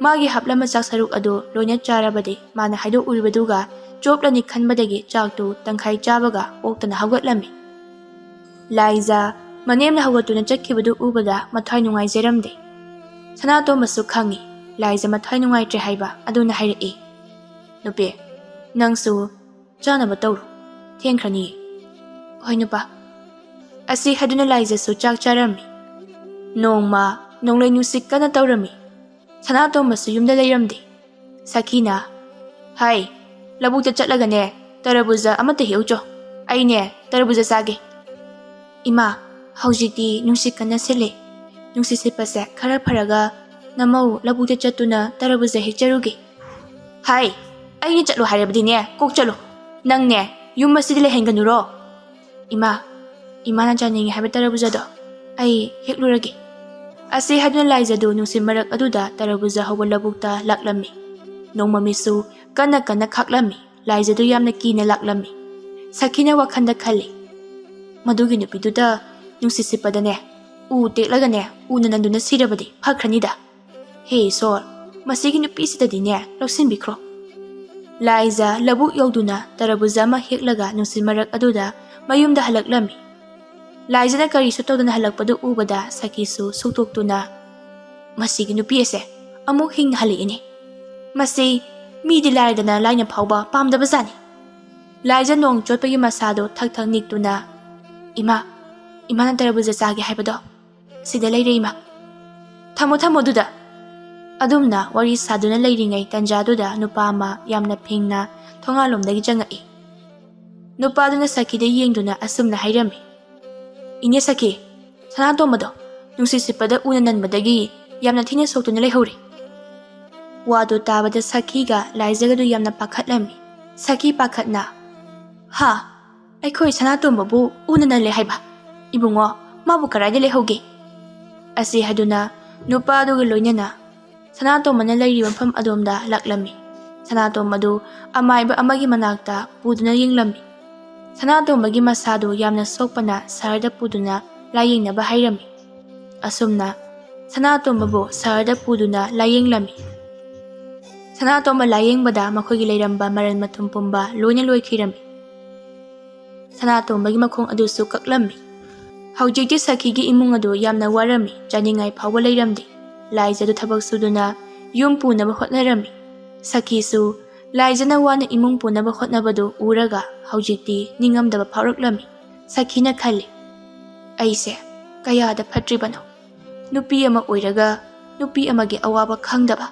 ꯃꯥꯒꯤ ꯍꯥꯞꯂꯝꯕ ꯆꯥꯛ ꯁꯔꯨꯛ ꯑꯗꯨ ꯂꯣꯏꯅ ꯆꯥꯔꯕꯗꯤ ꯃꯥꯅ ꯍꯥꯏꯗꯣꯛꯎꯔꯤꯕꯗꯨꯒ ꯆꯣꯞꯂꯅꯤ ꯈꯟꯕꯗꯒꯤ ꯆꯥꯛꯇꯨ ꯇꯪꯈꯥꯏ ꯆꯥꯕꯒ ꯑꯣꯛꯇꯅ ꯍꯧꯒꯠꯂꯝꯃꯤ꯫ ꯂꯥꯏꯖ ꯃꯅꯦꯝꯅ ꯍꯧꯒꯠꯇꯨꯅ ꯆꯠꯈꯤꯕꯗꯨ ꯎꯕꯗ ꯃꯊ꯭ꯋꯥꯏ ꯅꯨꯡꯉꯥꯏꯖꯔꯝꯗꯦ꯫ ꯁꯅꯥꯇꯣꯝꯕꯁꯨ ꯈꯪꯏ ꯂꯥꯏꯖ ꯃꯊ꯭ꯋꯥꯏ ꯅꯨꯡꯉꯥꯏꯇ꯭ꯔꯦ ꯍꯥꯏꯕ, ꯑꯗꯨꯅ ꯍꯥꯏꯔꯛꯏ, "ꯅꯨꯄꯤ, ꯅꯪꯁꯨ ꯆꯥꯅꯕ ꯇꯧꯔꯨ꯫ ꯊꯦꯡꯈ꯭ꯔꯅꯤꯌꯦ꯫" "ꯍꯣꯏ ꯅꯨꯄꯥ꯫" ꯑꯁꯤ ꯍꯥꯏꯗꯨꯅ ꯂꯥꯏꯖꯁꯨ ꯆꯥꯛ ꯆꯥꯔꯝꯃꯤ꯫ ꯅꯣꯡꯃ ꯅꯣꯡꯂꯩ ꯅꯨꯡꯁꯤꯠ ꯀꯟꯅ ꯇꯧꯔꯝꯃꯤ꯫ ꯁꯅꯥꯇꯣꯝꯕꯁꯨ ꯌꯨꯝꯗ ꯂꯩꯔꯝꯗꯦ꯫ ꯁꯈꯤꯅ, "ꯍꯥꯏ, ꯂꯧꯕꯨꯛꯇ ꯆꯠꯂꯒꯅꯦ ꯇꯔꯕꯨꯖ ꯑꯃꯠꯇ ꯍꯦꯛꯎꯆꯣ꯫ ꯑꯩꯅꯦ ꯇꯔꯕꯨꯖ ꯆꯥꯒꯦ꯫" "ꯏꯃꯥ, ꯍꯧꯖꯤꯛꯇꯤ ꯅꯨꯡꯁꯤꯠ ꯀꯟꯅ ꯁꯤꯠꯂꯦ꯫ ꯅꯨꯡꯁꯤꯠ ꯁꯤꯠꯄꯁꯦ ꯈꯔ ꯐꯔꯒ ꯅꯃꯧ ꯂꯧꯕꯨꯛꯇ ꯆꯠꯇꯨꯅ ꯇꯔꯕꯨꯖ ꯍꯦꯛꯆꯔꯨꯒꯦ꯫" "ꯍꯥꯏ, ꯑꯩꯅ ꯆꯠꯂꯣ ꯍꯥꯏꯔꯕꯗꯤꯅꯦ ꯀꯣꯛ ꯆꯠꯂꯣ꯫ ꯅꯪꯅꯦ ꯌꯨꯝ ꯑꯁꯤꯗ ꯂꯩꯍꯟꯒꯅꯨꯔꯣ꯫" "ꯏꯃꯥ, ꯏꯃꯥꯅ ꯆꯥꯅꯤꯡꯉꯤ ꯍꯥꯏꯕ ꯇꯔꯕꯨꯖꯗꯣ ꯑꯩ ꯍꯦꯛꯂꯨꯔꯒꯦ꯫" ꯑꯁꯤ ꯍꯥꯏꯗꯨꯅ ꯂꯥꯏꯖꯗꯨ ꯅꯨꯡꯁꯤꯠ ꯃꯔꯛ ꯑꯗꯨꯗ ꯇꯔꯕꯨꯖ ꯍꯧꯕ ꯂꯧꯕꯨꯛꯇ ꯂꯥꯛꯂꯝꯃꯤ꯫ ꯅꯣꯡꯃꯃꯤꯁꯨ ꯀꯟꯅ ꯀꯟꯅ ꯈꯥꯛꯂꯝꯃꯤ꯫ ꯂꯥꯏꯖꯗꯨ ꯌꯥꯝꯅ ꯀꯤꯅ ꯂꯥꯛꯂꯝꯃꯤ꯫ ꯁꯈꯤꯅ ꯋꯥꯈꯜꯗ ꯈꯜꯂꯤ, "ꯃꯗꯨꯒꯤ ꯅꯨꯄꯤꯗꯨꯗ ꯅꯨꯡꯁꯤꯠ ꯁꯤꯠꯄꯗꯅꯦ ꯎ ꯇꯦꯛꯂꯒꯅꯦ ꯎꯅ ꯅꯟꯗꯨꯅ ꯁꯤꯔꯕꯗꯤ ꯐꯈ꯭ꯔꯅꯤꯗ꯫ ꯍꯦ ꯏꯁꯣꯔ, ꯃꯁꯤꯒꯤ ꯅꯨꯄꯤꯁꯤꯗꯗꯤꯅꯦ ꯂꯧꯁꯤꯟꯕꯤꯈ꯭ꯔꯣ꯫" ꯂꯥꯏꯖ ꯂꯧꯕꯨꯛ ꯌꯧꯗꯨꯅ ꯇꯔꯕꯨꯖ ꯑꯃ ꯍꯦꯛꯂꯒ ꯅꯨꯡꯁꯤꯠ ꯃꯔꯛ ꯑꯗꯨꯗ ꯃꯌꯨꯝꯗ ꯍꯜꯂꯛꯂꯝꯃꯤ꯫ ꯂꯥꯏꯖꯅ ꯀꯔꯤꯁꯨ ꯇꯧꯗꯅ ꯍꯜꯂꯛꯄꯗꯨ ꯎꯕꯗ ꯁꯈꯤꯁꯨ ꯁꯨꯛꯇꯣꯛꯇꯨꯅ, "ꯃꯁꯤꯒꯤ ꯅꯨꯄꯤ ꯑꯁꯦ ꯑꯃꯨꯛ ꯍꯤꯡꯅ ꯍꯜꯂꯛꯏꯅꯦ꯫ ꯃꯁꯤ ꯃꯤꯗꯤ ꯂꯥꯏꯔꯗꯅ ꯂꯥꯏꯅ ꯐꯥꯎꯕ ꯄꯥꯝꯗꯕꯖꯥꯠꯅꯤ"꯫ ꯂꯥꯏꯖ ꯅꯣꯡ ꯆꯣꯠꯄꯒꯤ ꯃꯁꯥꯗꯨ ꯊꯛ ꯊꯛ ꯅꯤꯛꯇꯨꯅ, "ꯏꯃꯥ, ꯏꯃꯥꯅ ꯇꯔꯕꯨꯖ ꯆꯥꯒꯦ ꯍꯥꯏꯕꯗꯣ ꯁꯤꯗ ꯂꯩꯔꯦ ꯏꯃꯥ꯫ ꯊꯝꯃꯣ, ꯊꯝꯃꯣ ꯑꯗꯨꯗ"꯫ ꯑꯗꯨꯝꯅ ꯋꯥꯔꯤ ꯁꯥꯗꯨꯅ ꯂꯩꯔꯤꯉꯩ ꯇꯟꯖꯥꯗꯨꯗ ꯅꯨꯄꯥ ꯑꯃ ꯌꯥꯝꯅ ꯐꯤꯡꯅ ꯊꯣꯡꯒꯥꯜꯂꯣꯝꯗꯒꯤ ꯆꯪꯉꯛꯏ꯫ ꯅꯨꯄꯥꯗꯨꯅ ꯁꯈꯤꯗ ꯌꯦꯡꯗꯨꯅ ꯑꯁꯨꯝꯅ ꯍꯥꯏꯔꯝꯃꯤ, "ꯏꯅꯦ ꯁꯈꯤ, ꯁꯅꯥꯇꯣꯝꯕꯗꯣ ꯅꯨꯡꯁꯤꯠ ꯁꯤꯠꯄꯗ ꯎꯅ ꯅꯟꯕꯗꯒꯤ ꯌꯥꯝꯅ ꯊꯤꯅ ꯁꯣꯛꯇꯨꯅ ꯂꯩꯍꯧꯔꯦ"꯫ ꯋꯥꯗꯨ ꯇꯥꯕꯗ ꯁꯈꯤꯒ ꯂꯥꯏꯖꯒꯗꯨ ꯌꯥꯝꯅ ꯄꯥꯈꯠꯂꯝꯃꯤ꯫ ꯁꯈꯤ ꯄꯥꯈꯠꯅ, "ꯍꯥ? ꯑꯩꯈꯣꯏ ꯁꯅꯥꯇꯣꯝꯕꯕꯨ ꯎꯅ ꯅꯜꯂꯦ ꯍꯥꯏꯕ? ꯏꯕꯨꯡꯉꯣ, ꯃꯥꯕꯨ ꯀꯗꯥꯏꯗ ꯂꯩꯍꯧꯒꯦ?" ꯑꯁꯤ ꯍꯥꯏꯗꯨꯅ ꯅꯨꯄꯥꯗꯨꯒ ꯂꯣꯏꯅꯅ ꯁꯅꯥꯇꯣꯝꯕꯅ ꯂꯩꯔꯤꯕ ꯃꯐꯝ ꯑꯗꯣꯝꯗ ꯂꯥꯛꯂꯝꯃꯤ꯫ ꯁꯅꯥꯇꯣꯝꯕꯗꯨ ꯑꯃꯥꯏꯕ ꯑꯃꯒꯤ ꯃꯅꯥꯛꯇ ꯄꯨꯗꯨꯅ ꯌꯦꯡꯂꯝꯃꯤ꯫ ꯁꯅꯥꯇꯣꯝꯕꯒꯤ ꯃꯁꯥꯗꯨ ꯌꯥꯝꯅ ꯁꯣꯛꯄꯅ ꯁꯍꯔꯗ ꯄꯨꯗꯨꯅ ꯂꯥꯌꯦꯡꯅꯕ ꯍꯥꯏꯔꯝꯃꯤ꯫ ꯑꯁꯨꯝꯅ ꯁꯅꯥꯇꯣꯝꯕꯕꯨ ꯁꯍꯔꯗ ꯄꯨꯗꯨꯅ ꯂꯥꯌꯦꯡꯂꯝꯃꯤ꯫ ꯁꯅꯥꯇꯣꯝꯕ ꯂꯥꯌꯦꯡꯕꯗ ꯃꯈꯣꯏꯒꯤ ꯂꯩꯔꯝꯕ ꯃꯔꯟ ꯃꯊꯨꯝ ꯄꯨꯝꯕ ꯂꯣꯏꯅ ꯂꯣꯏꯈꯤꯔꯝꯃꯤ꯫ ꯁꯅꯥꯇꯣꯝꯕꯒꯤ ꯃꯈꯣꯡ ꯑꯗꯨꯁꯨ ꯀꯛꯂꯝꯃꯤ꯫ ꯍꯧꯖꯤꯛꯇꯤ ꯁꯈꯤꯒꯤ ꯏꯃꯨꯡ ꯑꯗꯨ ꯌꯥꯝꯅ ꯋꯥꯔꯝꯃꯤ, ꯆꯥꯅꯤꯡꯉꯥꯏ ꯐꯥꯎꯕ ꯂꯩꯔꯝꯗꯦ꯫ ꯂꯥꯏꯖꯗꯨ ꯊꯕꯛ ꯁꯨꯗꯨꯅ ꯌꯨꯝ ꯄꯨꯅꯕ ꯍꯣꯠꯅꯔꯝꯃꯤ꯫ ꯁꯈꯤꯁꯨ ꯂꯥꯏꯖꯅ ꯋꯥꯅ ꯏꯃꯨꯡ ꯄꯨꯅꯕ ꯍꯣꯠꯅꯕꯗꯨ ꯎꯔꯒ ꯍꯧꯖꯤꯛꯇꯤ ꯅꯤꯡꯉꯝꯗꯕ ꯐꯥꯎꯔꯛꯂꯝꯃꯤ꯫ ꯁꯈꯤꯅ ꯈꯜꯂꯤ, "ꯑꯩꯁꯦ ꯀꯌꯥꯗ ꯐꯠꯇ꯭ꯔꯤꯕꯅꯣ? ꯅꯨꯄꯤ ꯑꯃ ꯑꯣꯏꯔꯒ ꯅꯨꯄꯤ ꯑꯃꯒꯤ ꯑꯋꯥꯕ ꯈꯪꯗꯕ꯫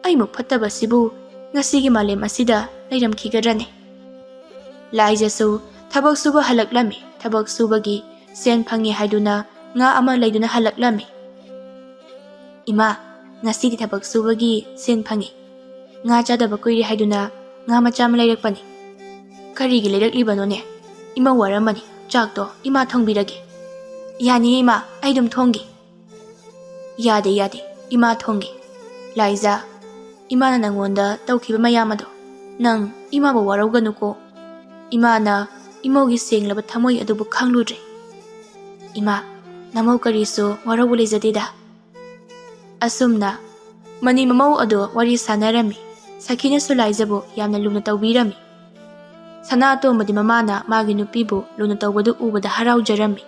ꯑꯩꯃꯨꯛ ꯐꯠꯇꯕꯁꯤꯕꯨ ꯉꯁꯤꯒꯤ ꯃꯥꯂꯦꯝ ꯑꯁꯤꯗ ꯂꯩꯔꯝꯈꯤꯒꯗ꯭ꯔꯅꯦ?" ꯂꯥꯏꯖꯁꯨ ꯊꯕꯛ ꯁꯨꯕ ꯍꯜꯂꯛꯂꯝꯃꯤ꯫ ꯊꯕꯛ ꯁꯨꯕꯒꯤ ꯁꯦꯟ ꯐꯪꯉꯤ ꯍꯥꯏꯗꯨꯅ ꯉꯥ ꯑꯃ ꯂꯩꯗꯨꯅ ꯍꯜꯂꯛꯂꯝꯃꯤ꯫ "ꯏꯃꯥ, ꯉꯁꯤꯗꯤ ꯊꯕꯛ ꯁꯨꯕꯒꯤ ꯁꯦꯟ ꯐꯪꯉꯤ꯫ ꯉꯥ ꯆꯥꯗꯕ ꯀꯨꯏꯔꯦ ꯍꯥꯏꯗꯨꯅ ꯉꯥ ꯃꯆꯥ ꯑꯃ ꯂꯩꯔꯛꯄꯅꯤ"꯫ "ꯀꯔꯤꯒꯤ ꯂꯩꯔꯛꯂꯤꯕꯅꯣꯅꯦ? ꯏꯃꯧ ꯋꯥꯔꯝꯃꯅꯤ꯫ ꯆꯥꯛꯇꯣ ꯏꯃꯥ ꯊꯣꯡꯕꯤꯔꯒꯦ"꯫ "ꯌꯥꯅꯤꯌꯦ ꯏꯃꯥ, ꯑꯩ ꯑꯗꯨꯝ ꯊꯣꯡꯒꯦ"꯫ "ꯌꯥꯗꯦ, ꯌꯥꯗꯦ, ꯏꯃꯥ ꯊꯣꯡꯒꯦ꯫ ꯂꯥꯏꯖꯥ, ꯏꯃꯥꯅ ꯅꯪꯉꯣꯟꯗ ꯇꯧꯈꯤꯕ ꯃꯌꯥꯝ ꯑꯗꯣ ꯅꯪ ꯏꯃꯥꯕꯨ ꯋꯥꯔꯧꯒꯅꯨꯀꯣ꯫ ꯏꯃꯥꯅ ꯏꯃꯧꯒꯤ ꯁꯦꯡꯂꯕ ꯊꯃꯣꯏ ꯑꯗꯨꯕꯨ ꯈꯪꯂꯨꯗ꯭ꯔꯦ꯫ ꯏꯃꯥ, ꯅꯃꯧ ꯀꯔꯤꯁꯨ ꯋꯥꯔꯧꯕ ꯂꯩꯖꯗꯦꯗ"꯫ ꯑꯁꯨꯝꯅ ꯃꯅꯤ ꯃꯃꯧ ꯑꯗꯨ ꯋꯥꯔꯤ ꯁꯥꯟꯅꯔꯝꯃꯤ꯫ ꯁꯈꯤꯅꯁꯨ ꯂꯥꯏꯖꯕꯨ ꯌꯥꯝꯅ ꯂꯨꯅ ꯇꯧꯕꯤꯔꯝꯃꯤ꯫ ꯁꯅꯥꯇꯣꯝꯕꯗꯤ ꯃꯃꯥꯅ ꯃꯥꯒꯤ ꯅꯨꯄꯤꯕꯨ ꯂꯨꯅ ꯇꯧꯕꯗꯨ ꯎꯕꯗ ꯍꯔꯥꯎꯖꯔꯝꯃꯤ꯫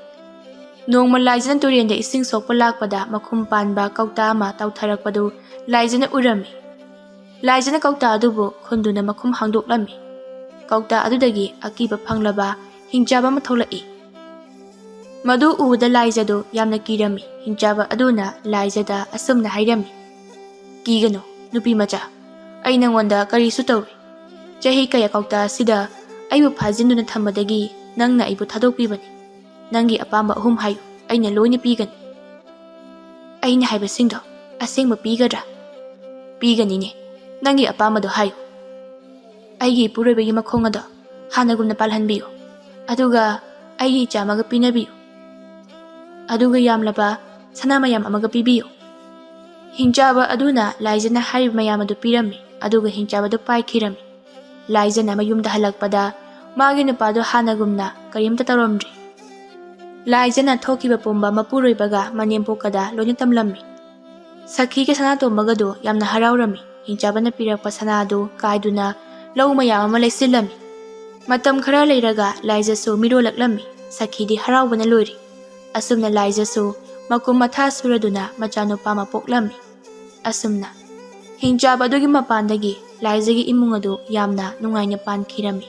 ꯅꯣꯡꯃ ꯂꯥꯏꯖꯅ ꯇꯨꯔꯦꯟꯗ ꯏꯁꯤꯡ ꯁꯣꯛꯄ ꯂꯥꯛꯄꯗ ꯃꯈꯨꯝ ꯄꯥꯟꯕ ꯀꯧꯇꯥ ꯑꯃ ꯇꯥꯎꯊꯔꯛꯄꯗꯨ ꯂꯥꯏꯖꯅ ꯎꯔꯝꯃꯤ꯫ ꯂꯥꯏꯖꯅ ꯀꯧꯇꯥ ꯑꯗꯨꯕꯨ ꯈꯨꯟꯗꯨꯅ ꯃꯈꯨꯝ ꯍꯥꯡꯗꯣꯛꯂꯝꯃꯤ꯫ ꯀꯧꯇꯥ ꯑꯗꯨꯗꯒꯤ ꯑꯀꯤꯕ ꯐꯪꯂꯕ ꯍꯤꯡꯆꯥꯕ ꯑꯃ ꯊꯣꯛꯂꯛꯏ꯫ ꯃꯗꯨ ꯎꯕꯗ ꯂꯥꯏꯖꯗꯨ ꯌꯥꯝꯅ ꯀꯤꯔꯝꯃꯤ꯫ ꯍꯤꯡꯆꯥꯕ ꯑꯗꯨꯅ ꯂꯥꯏꯖꯗ ꯑꯁꯨꯝꯅ ꯍꯥꯏꯔꯝꯃꯤ, "ꯀꯤꯒꯅꯨ, ꯅꯨꯄꯤ ꯃꯆꯥ꯫ ꯑꯩ ꯅꯪꯉꯣꯟꯗ ꯀꯔꯤꯁꯨ ꯇꯧꯔꯣꯏ꯫ ꯆꯍꯤ ꯀꯌꯥ ꯀꯧꯇꯥ ꯑꯁꯤꯗ ꯑꯩꯕꯨ ꯐꯥꯖꯤꯟꯗꯨꯅ ꯊꯝꯕꯗꯒꯤ ꯅꯪꯅ ꯑꯩꯕꯨ ꯊꯥꯗꯣꯛꯄꯤꯕꯅꯤ꯫ ꯅꯪꯒꯤ ꯑꯄꯥꯝꯕ ꯑꯍꯨꯝ ꯍꯥꯏꯌꯨ, ꯑꯩꯅ ꯂꯣꯏꯅ ꯄꯤꯒꯅꯤ꯫" "ꯑꯩꯅ ꯍꯥꯏꯕꯁꯤꯡꯗꯣ ꯑꯁꯦꯡꯕ ꯄꯤꯒꯗ꯭ꯔꯥ?" "ꯄꯤꯒꯅꯤꯅꯦ꯫ ꯅꯪꯒꯤ ꯑꯄꯥꯝꯕꯗꯣ ꯍꯥꯏꯌꯨ꯫" "ꯑꯩꯒꯤ ꯏꯄꯨꯔꯣꯏꯕꯒꯤ ꯃꯈꯣꯡ ꯑꯗꯣ ꯍꯥꯟꯅꯒꯨꯝꯅ ꯄꯥꯜꯍꯟꯕꯤꯌꯨ꯫ ꯑꯗꯨꯒ ꯑꯩꯒꯤ ꯏꯆꯥ ꯑꯃꯒ ꯄꯤꯅꯕꯤꯌꯨ꯫ ꯑꯗꯨꯒ ꯌꯥꯝꯂꯕ ꯁꯅꯥ ꯃꯌꯥꯝ ꯑꯃꯒ ꯄꯤꯕꯤꯌꯨ꯫" ꯍꯤꯡꯆꯥꯕ ꯑꯗꯨꯅ ꯂꯥꯏꯖꯅ ꯍꯥꯏꯔꯤꯕ ꯃꯌꯥꯝ ꯑꯗꯨ ꯄꯤꯔꯝꯃꯤ꯫ ꯑꯗꯨꯒ ꯍꯤꯡꯆꯥꯕꯗꯨ ꯄꯥꯏꯈꯤꯔꯝꯃꯤ꯫ ꯂꯥꯏꯖꯅ ꯃꯌꯨꯝꯗ ꯍꯜꯂꯛꯄꯗ ꯃꯥꯒꯤ ꯅꯨꯄꯥꯗꯨ ꯍꯥꯟꯅꯒꯨꯝꯅ ꯀꯔꯤꯝꯇ ꯇꯧꯔꯝꯗ꯭ꯔꯤ꯫ ꯂꯥꯏꯖꯅ ꯊꯣꯛꯈꯤꯕ ꯄꯨꯝꯕ ꯃꯄꯨꯔꯣꯏꯕꯒ ꯃꯅꯦꯝꯄꯣꯛꯀꯗ ꯂꯣꯏꯅ ꯇꯝꯂꯝꯃꯤ꯫ ꯁꯈꯤꯒ ꯁꯅꯥꯇꯣꯝꯕꯒꯗꯨ ꯌꯥꯝꯅ ꯍꯔꯥꯎꯔꯝꯃꯤ꯫ ꯍꯤꯡꯆꯥꯕꯅ ꯄꯤꯔꯛꯄ ꯁꯅꯥ ꯑꯗꯨ ꯀꯥꯏꯗꯨꯅ ꯂꯧ ꯃꯌꯥꯝ ꯑꯃ ꯂꯩꯁꯤꯜꯂꯝꯃꯤ꯫ ꯃꯇꯝ ꯈꯔ ꯂꯩꯔꯒ ꯂꯥꯏꯖꯁꯨ ꯃꯤꯔꯣꯜꯂꯛꯂꯝꯃꯤ꯫ ꯁꯈꯤꯗꯤ ꯍꯔꯥꯎꯕꯅ ꯂꯣꯏꯔꯤ꯫ ꯑꯁꯨꯝꯅ ꯂꯥꯏꯖꯁꯨ ꯃꯀꯨꯝ ꯃꯊꯥ ꯁꯨꯔꯗꯨꯅ ꯃꯆꯥꯅꯨꯄꯥ ꯑꯃ ꯄꯣꯛꯂꯝꯃꯤ꯫ ꯑꯁꯨꯝꯅ ꯍꯤꯡꯆꯥꯕ ꯑꯗꯨꯒꯤ ꯃꯄꯥꯟꯗꯒꯤ ꯂꯥꯏꯖꯒꯤ ꯏꯃꯨꯡ ꯑꯗꯨ ꯌꯥꯝꯅ ꯅꯨꯡꯉꯥꯏꯅ ꯄꯥꯟꯈꯤꯔꯝꯃꯤ꯫